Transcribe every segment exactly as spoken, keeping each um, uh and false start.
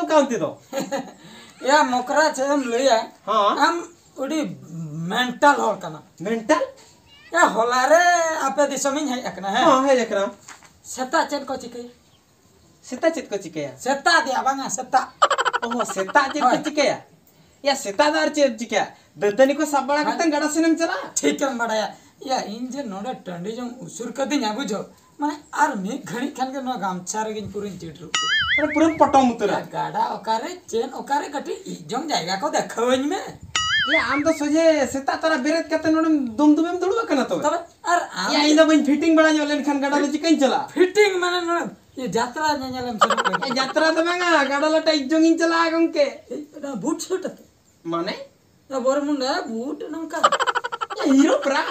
ᱚᱠᱟ ᱚᱱᱛᱮ ᱫᱚ? ᱭᱟ ᱢᱚᱠᱨᱟ, ᱪᱮᱫ ᱮᱢ ᱞᱟᱹᱭᱟ? ᱦᱚᱸ᱾ ᱟᱢ ᱟᱹᱰᱤ ᱢᱮᱱᱴᱟᱞ ᱦᱚᱲ ᱠᱟᱱᱟᱢ᱾ ᱢᱮᱱᱴᱟᱞ? ᱭᱟ, ᱦᱚᱞᱟ ᱨᱮ ᱟᱯᱮ ᱫᱤᱥᱚᱢᱤᱧ ᱦᱮᱡ ᱟᱠᱟᱱᱟ, ᱦᱮᱸ? ᱦᱚᱸ, ᱦᱮᱡ ᱟᱠᱟᱱᱟᱢ᱾ ᱥᱮᱛᱟᱜ ᱪᱮᱫ ᱠᱚ ᱪᱤᱠᱟᱹᱭᱟ? ᱥᱮᱛᱟᱜ ᱪᱮᱫ ᱠᱚ ᱪᱤᱠᱟᱹᱭᱟ? ᱥᱮᱛᱟᱜ ᱫᱮᱭᱟ ᱵᱟᱝᱟ, ᱥᱮᱛᱟᱜ᱾ ᱚ, ᱥᱮᱛᱟᱜ ᱪᱮᱫ ᱠᱚ ᱦᱳᱭ᱾ ᱪᱤᱠᱟᱹᱭᱟ? ᱭᱟ, ᱥᱮᱛᱟᱜ ᱫᱚ ᱟᱨ ᱪᱮᱫ ᱮᱢ ᱪᱤᱠᱟᱹᱭᱟ? ᱫᱟᱹᱛᱟᱹᱱᱤ ᱠᱚ ᱥᱟᱵ ᱵᱟᱲᱟ ᱦᱳᱭ᱾ ᱠᱟᱛᱮ ᱜᱟᱰᱟ ᱥᱮᱱᱮᱢ ᱪᱟᱞᱟᱜᱼᱟ᱾ ᱴᱷᱤᱠᱮᱢ ᱵᱟᱲᱟᱭᱟ᱾ ᱭᱟ, ᱤᱧ ᱡᱮ ᱱᱚᱰᱮ ᱴᱟᱺᱰᱤ ᱡᱚᱝ ᱩᱥᱩᱨ ᱠᱟᱹᱫᱤᱧᱟ, ᱵᱩᱡᱷᱟᱹᱣ, ᱢᱟᱱᱮ ᱟᱨ ᱢᱤᱫ ᱜᱷᱟᱹᱲᱤᱡ ᱠᱷᱟᱱ ᱜᱮ ᱱᱚᱣᱟ ᱜᱟᱢᱪᱷᱟ ᱨᱮᱜᱮᱧ ᱯᱩᱨᱟᱹᱧ ᱪᱤᱴᱨᱩ ᱩᱛᱟᱹᱨᱟ᱾ ᱢᱟᱱᱮ ᱯᱩᱨᱟᱹᱢ ᱯᱚᱴᱚᱢ ᱩᱛᱟᱹᱨᱟ᱾ ᱭᱟ, ᱜᱟᱰᱟ ᱚᱠᱟᱨᱮ, ᱪᱮᱫ ᱚᱠᱟᱨᱮ, ᱠᱟᱹᱴᱤᱡ ᱤᱡ ᱡᱚᱝ ᱡᱟᱭᱜᱟ ᱠᱚ ᱫᱮᱠᱷᱟᱣᱟᱹᱧ ᱢᱮ᱾ ᱭᱟ, ᱟᱢ ᱫᱚ ᱥᱚᱡᱷᱮ ᱥᱮᱛᱟᱜ ᱛᱟᱨᱟ ᱵᱮᱨᱮᱫ ᱠᱟᱛᱮ ᱱᱚᱰᱮᱢ ᱫᱩᱢ ᱫᱩᱢᱮᱢ ᱫᱩᱲᱩᱵ ᱟᱠᱟᱱᱟ ᱛᱚᱵᱮ? ᱛᱚᱵᱮ ᱟᱨ ᱟᱢ ᱭᱟ, ᱤᱧ ᱫᱚ ᱵᱟᱹᱧ ᱯᱷᱤᱴᱤᱝ ᱵᱟᱲᱟ ᱧᱚᱜ ᱞᱮᱱᱠᱷᱟᱱ ᱜᱟᱰᱟ ᱫᱚ ᱪᱤᱠᱟᱹᱧ ᱪᱟᱞᱟᱜᱼᱟ? ᱯᱷᱤᱴᱤᱝ ᱢᱟᱱᱮ ᱱᱚᱰᱮ ᱤᱭᱟᱹ ᱡᱟᱛᱨᱟ ᱧᱮᱧᱮᱞᱮᱢ ᱥᱮᱱᱚᱜ ᱞᱟᱹᱜᱤᱫ᱾ ᱮ, ᱡᱟᱛᱨᱟ ᱫᱚ ᱵᱟᱝᱟ, ᱜᱟᱰᱟ ᱞᱟᱴᱟ ᱤᱡ ᱡᱚᱝ ᱤᱧ ᱪᱟᱞᱟᱜᱼᱟ ᱜᱚᱝᱠᱮ᱾ ᱮᱭ, ᱚᱱᱟ ᱵᱩᱴ ᱥᱩᱴ ᱟᱛᱮ? ᱢᱟᱱᱮ? ᱚᱱᱟ ᱵᱚᱨᱢᱩᱱᱰᱟ ᱵᱩᱴ ᱱᱚᱝᱠᱟ᱾ ᱮ, ᱦᱤᱨᱳ ᱯᱨᱟ᱾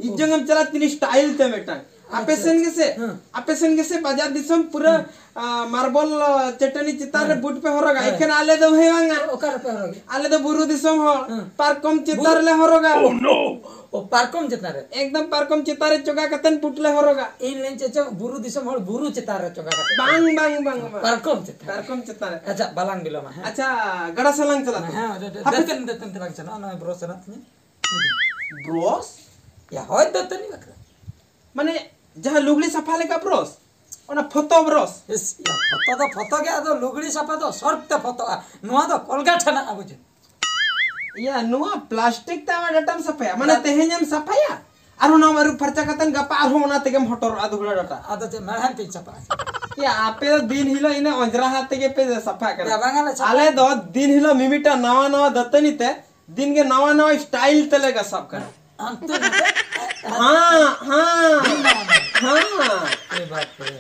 ᱤᱡ ᱡᱚᱝ ᱮᱢ ᱪᱟᱞᱟᱜᱼᱟ ᱛᱤᱱ style ᱛᱮ ᱢᱤᱫᱴᱟᱝ᱾ ᱟᱯᱮ ᱟᱪᱪᱷᱟ, ᱥᱮᱱ ᱟᱪᱪᱷᱟ᱾ ᱜᱮᱥᱮ, ᱦᱮᱸ᱾ ᱟᱯᱮ ᱥᱮᱱ ᱜᱮᱥᱮ ᱵᱟᱡᱟᱨ ᱫᱤᱥᱚᱢ ᱯᱩᱨᱟᱹ, ᱦᱮᱸ᱾ ᱟ, marble, ᱟ, ᱪᱟᱹᱴᱟᱹᱱᱤ ᱪᱮᱛᱟᱱ ᱨᱮ ᱦᱮᱸ᱾ ᱵᱩᱴ ᱯᱮ ᱦᱚᱨᱚᱜᱟ, ᱦᱮᱸ᱾ ᱮᱠᱷᱮᱱ ᱟᱞᱮ ᱫᱚ ᱦᱮᱸ ᱵᱟᱝᱟ᱾ ᱚᱠᱟ ᱨᱮᱯᱮ ᱦᱚᱨᱚᱜᱟ? ᱟᱞᱮ ᱫᱚ ᱵᱩᱨᱩ ᱫᱤᱥᱚᱢ ᱦᱚᱲ, ᱦᱮᱸ᱾ ᱯᱟᱨᱠᱚᱢ ᱪᱮᱛᱟᱱ ᱵᱩᱨᱩ? ᱨᱮᱞᱮ ᱦᱚᱨᱚᱜᱟ᱾ ᱚ, ᱯᱟᱨᱠᱚᱢ ᱪᱮᱛᱟᱱ ᱨᱮ? ᱮᱠᱫᱚᱢ ᱯᱟᱨᱠᱚᱢ ᱪᱮᱛᱟᱱ ᱨᱮ ᱪᱚᱜᱟ ᱠᱟᱛᱮᱱ ᱵᱩᱴ ᱞᱮ ᱦᱚᱨᱚᱜᱟ᱾ ᱤᱧ ᱞᱟᱹᱭ ᱪᱮᱫ ᱪᱚᱝ, ᱵᱩᱨᱩ ᱫᱤᱥᱚᱢ ᱦᱚᱲ ᱵᱩᱨᱩ ᱪᱮᱛᱟᱱ ᱨᱮ ᱪᱚᱜᱟ ᱠᱟᱛᱮ᱾ ᱵᱟᱝ, ᱵᱟᱝ, ᱵᱟᱝ, ᱵᱟᱝ᱾ ᱯᱟᱨᱠᱚᱢ ᱪᱮᱛᱟᱱ᱾ ᱯᱟᱨᱠᱚᱢ ᱪᱮᱛᱟᱱ ᱨᱮ᱾ ᱟᱪᱪᱷᱟ, ᱵᱟᱞᱟᱝ ᱵᱤᱞᱚᱢᱟ, ᱦᱮᱸ? ᱟᱪᱪᱷᱟ, ᱜᱟᱰᱟ ᱥᱮᱫ ᱞᱟᱝ ᱪᱟᱞᱟᱜ ᱦᱮᱸ, ᱠᱟᱱᱟ᱾ ᱦᱮᱸ, ᱦᱟᱯᱮ᱾ ᱫᱟᱹᱛᱟᱹᱱᱤ, ᱫᱟᱹᱛᱟᱹᱱᱤ ᱛᱮᱞᱟᱝ ᱪᱟᱞᱟᱜᱼᱟ, ᱱᱚᱜᱼᱚᱭ ᱵᱨᱚᱥ ᱨᱮᱱᱟᱜ ᱛᱤᱧᱟᱹ᱾ ᱵᱨᱚᱥ? ᱭᱟ, ᱦᱳᱭ, ᱫᱟᱹᱛᱟᱹᱱᱤ ᱵᱟᱠᱷᱨᱟ᱾ ᱢᱟᱱᱮ, ᱡᱟᱦᱟᱸ ᱞᱩᱜᱽᱲᱤ ᱥᱟᱯᱷᱟ ᱞᱮᱠᱟ ᱵᱨᱚᱥ? ᱚᱱᱟ ᱯᱷᱚᱛᱚ ᱵᱨᱚᱥ? ᱤᱥ, ᱭᱟ, ᱯᱷᱚᱛᱚ ᱫᱚ ᱯᱷᱚᱛᱚ ᱜᱮ, ᱟᱫᱚ ᱞᱩᱜᱽᱲᱤ ᱥᱟᱯᱷᱟ ᱫᱚ ᱥᱚᱨᱯ ᱛᱮ ᱯᱷᱚᱛᱚᱜᱼᱟ᱾ ᱱᱚᱣᱟ ᱫᱚ ᱠᱚᱞᱜᱮᱴ ᱦᱮᱱᱟᱜᱼᱟ, ᱵᱩᱡᱷᱟᱹᱣ᱾ ᱤᱭᱟ, ᱱᱚᱣᱟ ᱯᱞᱟᱥᱴᱤᱠ ᱛᱮ ᱟᱢᱟᱜ ᱰᱟᱴᱟᱢ ᱥᱟᱯᱷᱟᱭᱟ? ᱢᱟᱱᱮ, ᱰᱟᱴ- ᱛᱮᱦᱮᱧᱮᱢ ᱥᱟᱯᱷᱟᱭᱟ, ᱟᱨᱦᱚᱸ ᱱᱚᱣᱟᱢ ᱟᱹᱨᱩᱵ ᱯᱷᱟᱨᱪᱟ ᱠᱟᱛᱮ ᱜᱟᱯᱟ ᱟᱨᱦᱚᱸ ᱚᱱᱟ ᱛᱮᱜᱮᱢ ᱦᱚᱴᱚᱨᱚᱜᱼᱟ ᱫᱩᱦᱲᱟᱹ ᱰᱟᱴᱟ᱾ ᱟᱫᱚ ᱪᱮᱫ, ᱢᱮᱲᱦᱮᱫ ᱛᱤᱧ ᱥᱟᱯᱷᱟᱭᱟ? ᱤᱭᱟ, ᱟᱯᱮ ᱫᱚ ᱫᱤᱱ ᱦᱤᱞᱳᱜ ᱤᱱᱟᱹ ᱚᱸᱡᱽᱨᱟ ᱦᱟᱛ ᱛᱮᱜᱮ ᱯᱮ ᱥᱟᱯᱷᱟᱜ ᱠᱟᱱᱟ᱾ ᱭᱟ, ᱵᱟᱝᱟ ᱞᱮ ᱥᱟᱯᱷᱟᱭᱟ᱾ ᱟᱞᱮ ᱫᱚ ᱫᱤᱱ ᱦᱤᱞᱳᱜ ᱢᱤᱢᱤᱫᱴᱟᱝ ᱱᱟᱣᱟ ᱱᱟᱣᱟ ᱫᱟᱹᱛᱟᱹᱱᱤ ᱛᱮ ᱫᱤᱱ ᱜᱮ ᱱᱟᱣᱟ ᱱᱟᱣᱟ style ᱛᱮᱞᱮ ᱜᱟᱥᱟᱵ ᱠᱟᱱᱟ᱾ ᱦᱟᱱᱛᱮ ᱱᱟᱛᱮ? ᱦᱟᱸ, ᱦᱟᱸ, ᱦᱟᱸ᱾ ᱮ ᱵᱟᱯ ᱨᱮ᱾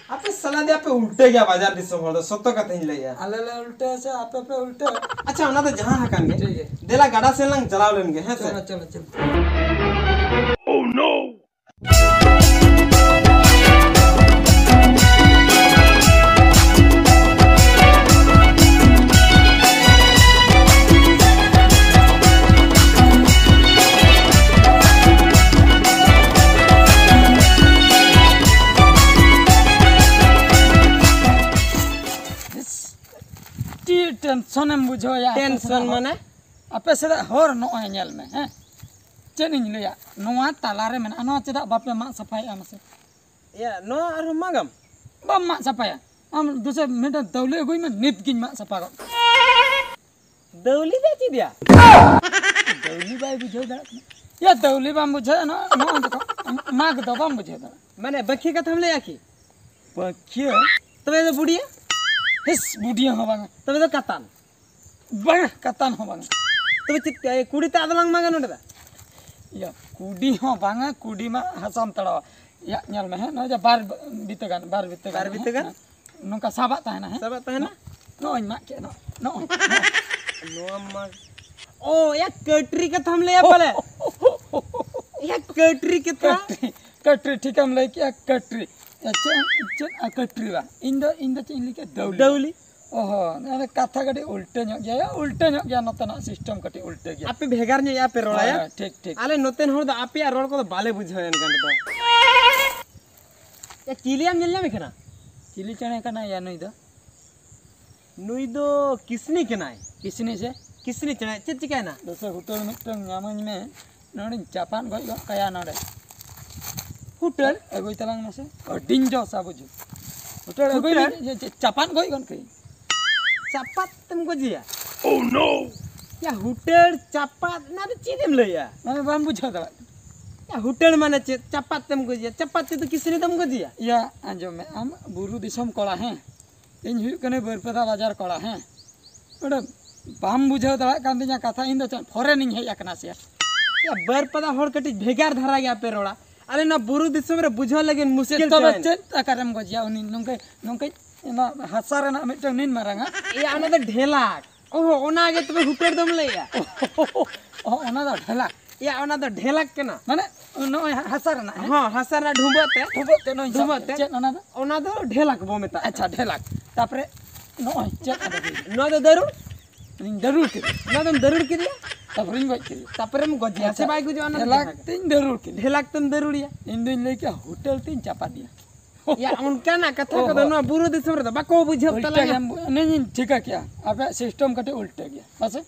ᱟᱯᱮ ᱥᱟᱞᱟ ᱫᱮ, ᱟᱯᱮ ᱩᱞᱴᱟᱹ ᱜᱮᱭᱟ ᱵᱟᱡᱟᱨ ᱫᱤᱥᱚᱢ ᱦᱚᱲ ᱫᱚ, ᱥᱚᱛᱚ ᱠᱟᱛᱷᱟᱧ ᱞᱟᱹᱭᱟ᱾ ᱟᱞᱮ ᱞᱮ ᱩᱞᱴᱟᱹ ᱥᱮ ᱟᱯᱮ ᱯᱮ ᱩᱞᱴᱟᱹ? ᱟᱪᱪᱷᱟ, ᱚᱱᱟ ᱫᱚ ᱡᱟᱦᱟᱸ ᱦᱟᱠᱟᱱ ᱜᱮ᱾ ᱴᱷᱤᱠ ᱜᱮᱭᱟ᱾ ᱫᱮᱞᱟ, ᱜᱟᱰᱟ ᱥᱮᱱ ᱞᱟᱝ ᱪᱟᱞᱟᱣ ᱞᱮᱱ ᱜᱮ, ᱦᱮᱸ ᱥᱮ? ᱪᱚᱞᱚ, ᱪᱚᱞᱚ, ᱪᱚᱞᱚ᱾ ᱪᱮᱫ ᱴᱮᱱᱥᱚᱱ ᱮᱢ ᱵᱩᱡᱷᱟᱹᱣᱟ ᱭᱟ? ᱟᱯᱮ ᱴᱮᱱᱥᱚᱱ ᱥᱮᱫᱟᱜ ᱦᱚᱨ, ᱢᱟᱱᱮ? ᱟᱯᱮ ᱥᱮᱫᱟᱜ ᱦᱚᱨ ᱱᱚᱜᱼᱚᱭ ᱧᱮᱞ ᱢᱮ, ᱦᱮᱸ? ᱪᱮᱫ ᱤᱧ ᱞᱟᱹᱭᱟ, ᱱᱚᱣᱟ ᱛᱟᱞᱟ ᱨᱮ ᱢᱮᱱᱟᱜᱼᱟ, ᱱᱚᱣᱟ ᱪᱮᱫᱟᱜ ᱵᱟᱯᱮ ᱢᱟᱜ ᱥᱟᱯᱷᱟᱭᱮᱫᱼᱟ ᱢᱟᱥᱮ? ᱮᱭᱟ, ᱱᱚᱣᱟ ᱟᱨᱦᱚᱸ ᱢᱟᱜᱟᱢ? ᱵᱟᱢ ᱢᱟᱜ ᱥᱟᱯᱷᱟᱭᱟ? ᱟᱢ ᱫᱩᱥᱮ ᱢᱤᱫᱴᱟᱝ ᱫᱟᱹᱣᱞᱟᱹ ᱟᱹᱜᱩᱭ ᱢᱮ, ᱱᱤᱛ ᱜᱤᱧ ᱢᱟᱜ ᱥᱟᱯᱷᱟ ᱜᱚᱫ ᱠᱟᱜᱼᱟ᱾ ᱫᱟᱹᱣᱞᱤ ᱫᱚ ᱪᱮᱫ ᱭᱟ? ᱫᱟᱹᱣᱞᱤ ᱵᱟᱭ ᱵᱩᱡᱷᱟᱹᱣ ᱫᱟᱲᱮᱭᱟᱜ ᱠᱟᱱᱟ᱾ ᱭᱟ, ᱫᱟᱹᱣᱞᱤ ᱵᱟᱢ ᱵᱩᱡᱷᱟᱹᱣ, ᱱᱚᱣᱟ, ᱱᱚᱣᱟ ᱫᱚ ᱢᱟᱜᱽ ᱫᱚ ᱵᱟᱢ ᱵᱩᱡᱷᱟᱹᱣ ᱫᱟᱲᱮᱭᱟᱜ᱾ ᱢᱟᱱᱮ ᱵᱟᱹᱠᱷᱤ ᱠᱟᱛᱷᱟᱢ ᱞᱟᱹᱭᱟ ᱠᱤ? ᱵᱟᱹᱠᱷᱤᱭᱟᱹ? ᱛᱚᱵᱮ ᱫᱚ ᱵᱩᱰᱤᱭᱟᱹ? ᱦᱤᱥ, ᱵᱩᱰᱤᱭᱟᱹ ᱦᱚᱸ ᱵᱟᱝᱟ᱾ ᱛᱚᱵᱮ ᱫᱚ ᱠᱟᱛᱟᱱ? ᱵᱟᱝᱟ, ᱠᱟᱛᱟᱱ ᱦᱚᱸ ᱵᱟᱝᱟ᱾ ᱛᱚᱵᱮ ᱪᱮᱫ ᱠᱟ-, ᱠᱩᱰᱤ ᱛᱮ ᱟᱫᱚ ᱞᱟᱝ ᱢᱟᱜᱟ ᱱᱚᱰᱮ ᱫᱚ? ᱭᱟ, ᱠᱩᱰᱤ ᱦᱚᱸ ᱵᱟᱝᱟ, ᱠᱩᱰᱤ ᱢᱟ ᱦᱟᱥᱟᱢ ᱛᱟᱲᱟᱣᱟ᱾ ᱭᱟ, ᱧᱮᱞ ᱢᱮ, ᱦᱮᱸ, ᱱᱚᱜᱼᱚᱭ ᱡᱮ ᱵᱟᱨ ᱵᱤᱛᱟᱹ ᱜᱟᱱ, ᱵᱟᱨ ᱵᱤᱛᱟᱹ ᱜᱟᱱ, ᱵᱟᱨ ᱵᱤᱛᱟᱹ ᱦᱮᱸ, ᱜᱟᱱ? ᱦᱮᱸ᱾ ᱱᱚᱝᱠᱟ ᱥᱟᱵᱟᱜ ᱛᱟᱦᱮᱱᱟ, ᱦᱮᱸ? ᱥᱟᱵᱟᱜ ᱛᱟᱦᱮᱱᱟ? ᱱᱚᱜᱼᱚᱭ ᱢᱟᱜ ᱠᱮᱫ, ᱱᱚᱜᱼᱚᱭ, ᱱᱚᱜᱼᱚᱭ᱾ ᱱᱚᱣᱟ ᱢᱟ, ᱚ, ᱭᱟ, ᱠᱟᱹᱴᱨᱤ ᱠᱟᱛᱷᱟᱢ ᱞᱟᱹᱭᱟ ᱯᱟᱞᱮ? ᱭᱟ, ᱠᱟᱹᱴᱨᱤ ᱠᱟᱛᱷᱟ᱾ ᱠᱟᱹᱴᱨᱤ, ᱠᱟᱹᱴᱨᱤ, ᱴᱷᱤᱠᱮᱢ ᱞᱟᱹᱭ ᱠᱮᱜᱼᱟ, ᱠᱟᱹᱴᱨᱤ᱾ ᱭᱟ, ᱪᱮᱫ, ᱪᱮᱫ, ᱟ, ᱠᱟᱹᱴᱨᱤ ᱵᱟ? ᱤᱧ ᱫᱚ, ᱤᱧ ᱫᱚ ᱪᱮᱫ ᱤᱧ ᱞᱟᱹᱭ ᱠᱮᱜᱼᱟ? ᱫᱟᱹᱣᱞᱤ᱾ ᱫᱟᱹᱣᱞᱤ᱾ ᱚ ᱦᱚᱸ, ᱚᱱᱟ ᱠᱟᱛᱷᱟ ᱠᱟᱹᱴᱤᱡ ᱩᱞᱴᱟᱹ ᱧᱚᱜ ᱜᱮᱭᱟ, ᱩᱞᱴᱟᱹ ᱧᱚᱜ ᱜᱮᱭᱟ, ᱱᱚᱛᱮᱱᱟᱜ system ᱠᱟᱹᱴᱤᱡ ᱩᱞᱴᱟᱹ ᱜᱮᱭᱟ᱾ ᱟᱯᱮ ᱵᱷᱮᱜᱟᱨ ᱧᱚᱜ ᱭᱟ ᱯᱮ ᱨᱚᱲᱟ, ᱦᱳᱭ, ᱭᱟ? ᱦᱳᱭ, ᱴᱷᱤᱠ, ᱴᱷᱤᱠ᱾ ᱟᱞᱮ ᱱᱚᱛᱮᱱ ᱦᱚᱲ ᱫᱚ ᱟᱯᱮᱭᱟᱜ ᱨᱚᱲ ᱠᱚᱫᱚ ᱵᱟᱞᱮ ᱵᱩᱡᱷᱟᱹᱣ ᱮᱱ ᱠᱟᱱ ᱫᱚ᱾ ᱭᱟ, ᱪᱤᱞᱤᱭᱟᱢ ᱧᱮᱞ ᱧᱟᱢᱮ ᱠᱟᱱᱟ? ᱪᱤᱞᱤ ᱪᱮᱬᱮ ᱠᱟᱱᱟᱭ ᱭᱟ ᱱᱩᱭ ᱫᱚ? ᱱᱩᱭ ᱫᱚ ᱠᱤᱥᱱᱤ ᱠᱟᱱᱟᱭ᱾ ᱠᱤᱥᱱᱤ ᱥᱮ? ᱠᱤᱥᱱᱤ ᱪᱮᱬᱮ, ᱪᱮᱫ ᱪᱤᱠᱟᱹᱭᱮᱱᱟ? ᱫᱩᱥᱮ ᱦᱳᱴᱮᱞ ᱢᱤᱫᱴᱟᱝ ᱧᱟᱢᱟᱹᱧ ᱢᱮ, ᱱᱚᱰᱮᱧ ᱪᱟᱯᱟᱫ ᱜᱚᱡ ᱜᱚᱫ ᱠᱟᱭᱟ ᱱᱚᱰᱮ᱾ ᱦᱳᱴᱮᱞ? ᱟᱹᱜᱩᱭ ᱛᱟᱞᱟᱝ ᱢᱮᱥᱮ᱾ ᱟᱹᱰᱤᱧ ᱡᱚᱥᱟ ᱵᱩᱡᱷᱟᱹᱣ᱾ ᱦᱳᱴᱮᱞ ᱟᱹᱜᱩᱭ ᱦᱳᱴᱮᱞ? ᱢᱮ, ᱡᱮ, ᱡᱮ, ᱪᱟᱯᱟᱫ ᱜᱚᱡ ᱜᱚᱫ ᱠᱟᱹᱭᱟᱹᱧ᱾ ᱪᱟᱯᱟᱫ ᱛᱮᱢ ᱜᱚᱡᱮᱭᱟ? Oh no! ᱭᱟ, ᱦᱳᱴᱮᱞ ᱪᱟᱯᱟᱫ, ᱚᱱᱟ ᱫᱚ ᱪᱮᱫ ᱮᱢ ᱞᱟᱹᱭᱟ? ᱢᱟᱱᱮ ᱵᱟᱢ ᱵᱩᱡᱷᱟᱹᱣ ᱫᱟᱲᱮᱭᱟᱜ ᱠᱟᱱᱟ᱾ ᱭᱟ, ᱦᱳᱴᱮᱞ ᱢᱟᱱᱮ ᱪᱮᱫ? ᱪᱟᱯᱟᱫ ᱛᱮᱢ ᱜᱚᱡᱮᱭᱟ? ᱪᱟᱯᱟᱫ ᱛᱮᱫᱚ ᱠᱤᱥᱱᱤ ᱫᱚᱢ ᱜᱚᱡᱮᱭᱟ? ᱭᱟ, ᱟᱸᱡᱚᱢ ᱢᱮ, ᱟᱢ ᱵᱩᱨᱩ ᱫᱤᱥᱚᱢ ᱠᱚᱲᱟ, ᱦᱮᱸ? ᱤᱧ ᱦᱩᱭᱩᱜ ᱠᱟᱹᱱᱟᱹᱧ ᱵᱟᱹᱨᱯᱟᱫᱟ ᱵᱟᱡᱟᱨ ᱠᱚᱲᱟ, ᱦᱮᱸ? ᱱᱚᱰᱮ ᱵᱟᱢ ᱵᱩᱡᱷᱟᱹᱣ ᱫᱟᱲᱮᱭᱟᱜ ᱠᱟᱱ ᱛᱤᱧᱟᱹ ᱠᱟᱛᱷᱟ, ᱤᱧ ᱫᱚ ᱪᱮᱫ ᱯᱷᱚᱨᱮᱱ ᱤᱧ ᱦᱮᱡ ᱟᱠᱟᱱᱟ ᱥᱮ? ᱭᱟ, ᱵᱟᱹᱨᱯᱟᱫᱟ ᱦᱚᱲ ᱠᱟᱹᱴᱤᱡ ᱵᱷᱮᱜᱟᱨ ᱫᱷᱟᱨᱟ ᱜᱮᱭᱟ ᱯᱮ ᱨᱚᱲᱟ᱾ ᱟᱞᱮ ᱱᱚᱣᱟ ᱵᱩᱨᱩ ᱫᱤᱥᱚᱢ ᱨᱮ ᱵᱩᱡᱷᱟᱹᱣ ᱞᱟᱹᱜᱤᱫ ᱢᱩᱥᱠᱤᱞ ᱪᱮᱫ ᱛᱚᱵᱮ ᱛᱟᱦᱮᱱ᱾ ᱪᱮᱫ ᱟᱠᱟᱨᱮᱢ ᱜᱚᱡᱮᱭᱟ ᱩᱱᱤ? ᱱᱚᱝᱠᱟ, ᱱᱚᱝᱠᱟ, ᱱᱚᱣᱟ ᱦᱟᱥᱟ ᱨᱮᱱᱟᱜ ᱢᱤᱫᱴᱟᱝ ᱱᱤᱱ ᱢᱟᱨᱟᱝᱟ᱾ ᱭᱟ, ᱚᱱᱟ ᱫᱚ ᱰᱷᱮᱞᱟᱠ᱾ ᱚ, ᱚᱱᱟ ᱜᱮ ᱛᱚᱵᱮ ᱦᱩᱴᱟᱹᱲ ᱫᱚᱢ ᱞᱟᱹᱭᱟ? ᱚ, ᱚᱱᱟ ᱫᱚ ᱰᱷᱮᱞᱟᱠ᱾ ᱭᱟ, ᱚᱱᱟ ᱫᱚ ᱰᱷᱮᱞᱟᱠ ᱠᱟᱱᱟ᱾ ᱢᱟᱱᱮ ᱱᱚᱜᱼᱚᱭ ᱦᱟ-, ᱦᱟᱥᱟ ᱨᱮᱱᱟᱜ, ᱦᱮᱸ? ᱦᱚᱸ, ᱦᱟᱥᱟ ᱨᱮᱱᱟᱜ ᱰᱷᱩᱸᱵᱟᱹᱜ ᱛᱮ᱾ ᱰᱷᱩᱸᱵᱟᱹᱜ ᱛᱮ ᱱᱚᱜᱼᱚᱭ ᱰᱷᱩᱸᱵᱟᱹᱜ ᱥᱟᱵ ᱛᱮ᱾ ᱪᱮᱫ ᱚᱱᱟ ᱫᱚ? ᱚᱱᱟ ᱫᱚ ᱰᱷᱮᱞᱟᱠ ᱵᱚ ᱢᱮᱛᱟᱜ ᱟᱪᱪᱷᱟ, ᱠᱟᱱᱟ᱾ ᱰᱷᱮᱞᱟᱠ᱾ ᱛᱟᱯᱚᱨᱮ ᱱᱚᱜᱼᱚᱭ ᱪᱮᱫ ᱟᱫᱚ ᱦᱩᱭ ᱮᱱᱟ? ᱱᱚᱣᱟ ᱫᱚ ᱫᱟᱹᱨᱩᱲ᱾ ᱤᱧ ᱫᱟᱹᱨᱩᱲ ᱠᱮᱫᱮᱭᱟ᱾ ᱱᱚᱣᱟ ᱫᱚᱢ ᱫᱟᱹᱨᱩᱲ ᱠᱮᱫᱮᱭᱟ᱾ ᱛᱟᱯᱚᱨᱮᱧ ᱜᱚᱡ ᱠᱮᱫᱮᱭᱟ᱾ ᱛᱟᱯᱚᱨᱮᱢ ᱜᱚᱡᱮᱭᱟ᱾ ᱟᱪᱪᱷᱟ, ᱥᱮ ᱵᱟᱭ ᱜᱩᱡᱩᱜᱼᱟ, ᱚᱱᱟ ᱫᱚ ᱰᱷᱮᱞᱟᱠ ᱡᱟᱦᱟᱸ ᱜᱮ᱾ ᱛᱤᱧ ᱫᱟᱹᱨᱩᱲ ᱠᱮᱫᱮᱭᱟ᱾ ᱰᱷᱮᱞᱟᱠ ᱛᱮᱢ ᱫᱟᱹᱨᱩᱲᱮᱭᱟ᱾ ᱤᱧ ᱫᱩᱧ ᱞᱟᱹᱭ ᱠᱮᱫᱟ ᱦᱳᱴᱮᱞ ᱛᱤᱧ ᱪᱟᱯᱟᱫᱮᱭᱟ᱾ ᱭᱟ, ᱚᱱᱠᱟᱱᱟᱜ ᱠᱟᱛᱷᱟ ᱠᱚᱫᱚ ᱱᱚᱣᱟ ᱵᱩᱨᱩ ᱫᱤᱥᱚᱢ ᱨᱮᱫᱚ ᱵᱟᱠᱚ ᱵᱩᱡᱷᱟᱹᱣ ᱛᱟᱞᱟᱝᱟ᱾ ᱩᱞᱴᱟᱹ ᱜᱮᱭᱟᱢ, ᱤᱧᱤᱧ ᱴᱷᱤᱠᱟᱹ ᱠᱮᱜᱼᱟ, ᱟᱯᱮᱭᱟᱜ ᱥᱤᱥᱴᱮᱢ ᱠᱟᱹᱴᱤᱡ ᱩᱞᱴᱟᱹ ᱜᱮᱭᱟ, ᱦᱮᱸ ᱥᱮ?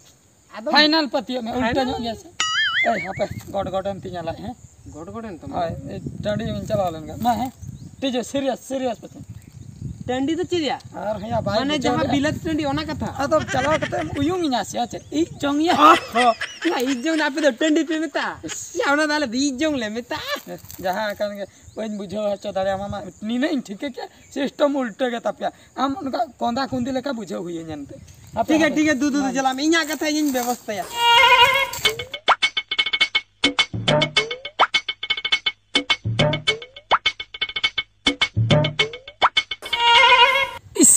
ᱟᱫᱚ ᱯᱷᱟᱭᱱᱟᱞ ᱯᱟᱹᱛᱭᱟᱹᱜ ᱢᱮ, ᱩᱞᱴᱟᱹ ᱧᱚᱜ ᱜᱮᱭᱟ ᱥᱮ? ᱮᱭ ᱦᱟᱯᱮ, ᱜᱚᱰ ᱜᱚᱰ ᱮᱱ ᱛᱤᱧᱟ ᱞᱟᱡ, ᱦᱮᱸ? ᱜᱚᱰ ᱜᱚᱰ ᱮᱱ ᱛᱟᱢᱟ? ᱦᱳᱭ, ᱮᱭ ᱴᱟᱺᱰᱤ ᱤᱧ ᱪᱟᱞᱟᱣ ᱞᱮᱱ ᱜᱮ᱾ ᱢᱟ, ᱦᱮᱸ, ᱴᱷᱤᱠ ᱜᱮᱭᱟ, ᱥᱤᱨᱤᱭᱟᱥ, ᱥᱤᱨᱤᱭᱟᱥ ᱯᱟᱪᱮ᱾ ᱴᱟᱺᱰᱤ ᱫᱚ ᱪᱮᱫ ᱭᱟ? ᱟᱨ ᱦᱮᱸᱭᱟ, ᱵᱟᱭ ᱢᱟᱱᱮ ᱵᱩᱡᱷᱟᱹᱣ ᱡᱟᱦᱟᱸ ᱞᱮᱜᱼᱟ᱾ ᱵᱤᱞᱟᱹᱛ ᱴᱟᱺᱰᱤ, ᱚᱱᱟ ᱠᱟᱛᱷᱟ? ᱟᱫᱚ ᱪᱟᱞᱟᱣ ᱠᱟᱛᱮ ᱮᱢ ᱩᱭᱩᱝ ᱤᱧᱟ ᱥᱮ ᱪᱮᱫ? ᱤᱡ ᱡᱚᱝ ᱭᱟ᱾ ᱚ, ᱦᱚᱸ᱾ ᱭᱟ, ᱤᱡ ᱡᱚᱝ ᱫᱚ ᱟᱯᱮ ᱫᱚ ᱴᱟᱺᱰᱤ ᱯᱮ ᱢᱮᱛᱟᱜᱼᱟ? ᱭᱟ, ᱚᱱᱟ ᱫᱚ ᱟᱞᱮ ᱫᱚ ᱤᱡ ᱡᱚᱝ ᱞᱮ ᱢᱮᱛᱟᱜᱼᱟ᱾ ᱡᱟᱦᱟᱸ ᱟᱠᱟᱱ ᱜᱮ, ᱵᱟᱹᱧ ᱵᱩᱡᱷᱟᱹᱣ ᱦᱚᱪᱚ ᱫᱟᱲᱮᱭᱟᱢᱟ, ᱢᱟ ᱱᱤᱱᱟᱹᱜ ᱤᱧ ᱴᱷᱤᱠᱟᱹ ᱠᱮᱜᱼᱟ, ᱥᱤᱥᱴᱮᱢ ᱩᱞᱴᱟᱹ ᱜᱮ ᱛᱟᱯᱮᱭᱟ᱾ ᱟᱢ ᱚᱱᱠᱟ ᱠᱚᱸᱫᱟ ᱠᱩᱸᱫᱤ ᱞᱮᱠᱟ ᱵᱩᱡᱷᱟᱹᱣ ᱦᱩᱭᱟᱹᱧᱟ ᱮᱱᱛᱮ᱾ ᱦᱟᱯᱮ, ᱴᱷᱤᱠ ᱜᱮᱭᱟ, ᱦᱟᱯᱮ᱾ ᱴᱷᱤᱠ ᱜᱮᱭᱟ, ᱫᱩ, ᱫᱩ, ᱫᱩ, ᱢᱟ᱾ ᱪᱟᱞᱟᱜ ᱢᱮ, ᱤᱧᱟᱹᱜ ᱠᱟᱛᱷᱟ ᱤᱧᱤᱧ ᱵᱮᱵᱚᱥᱛᱷᱟᱭᱟ᱾ ᱤᱥ,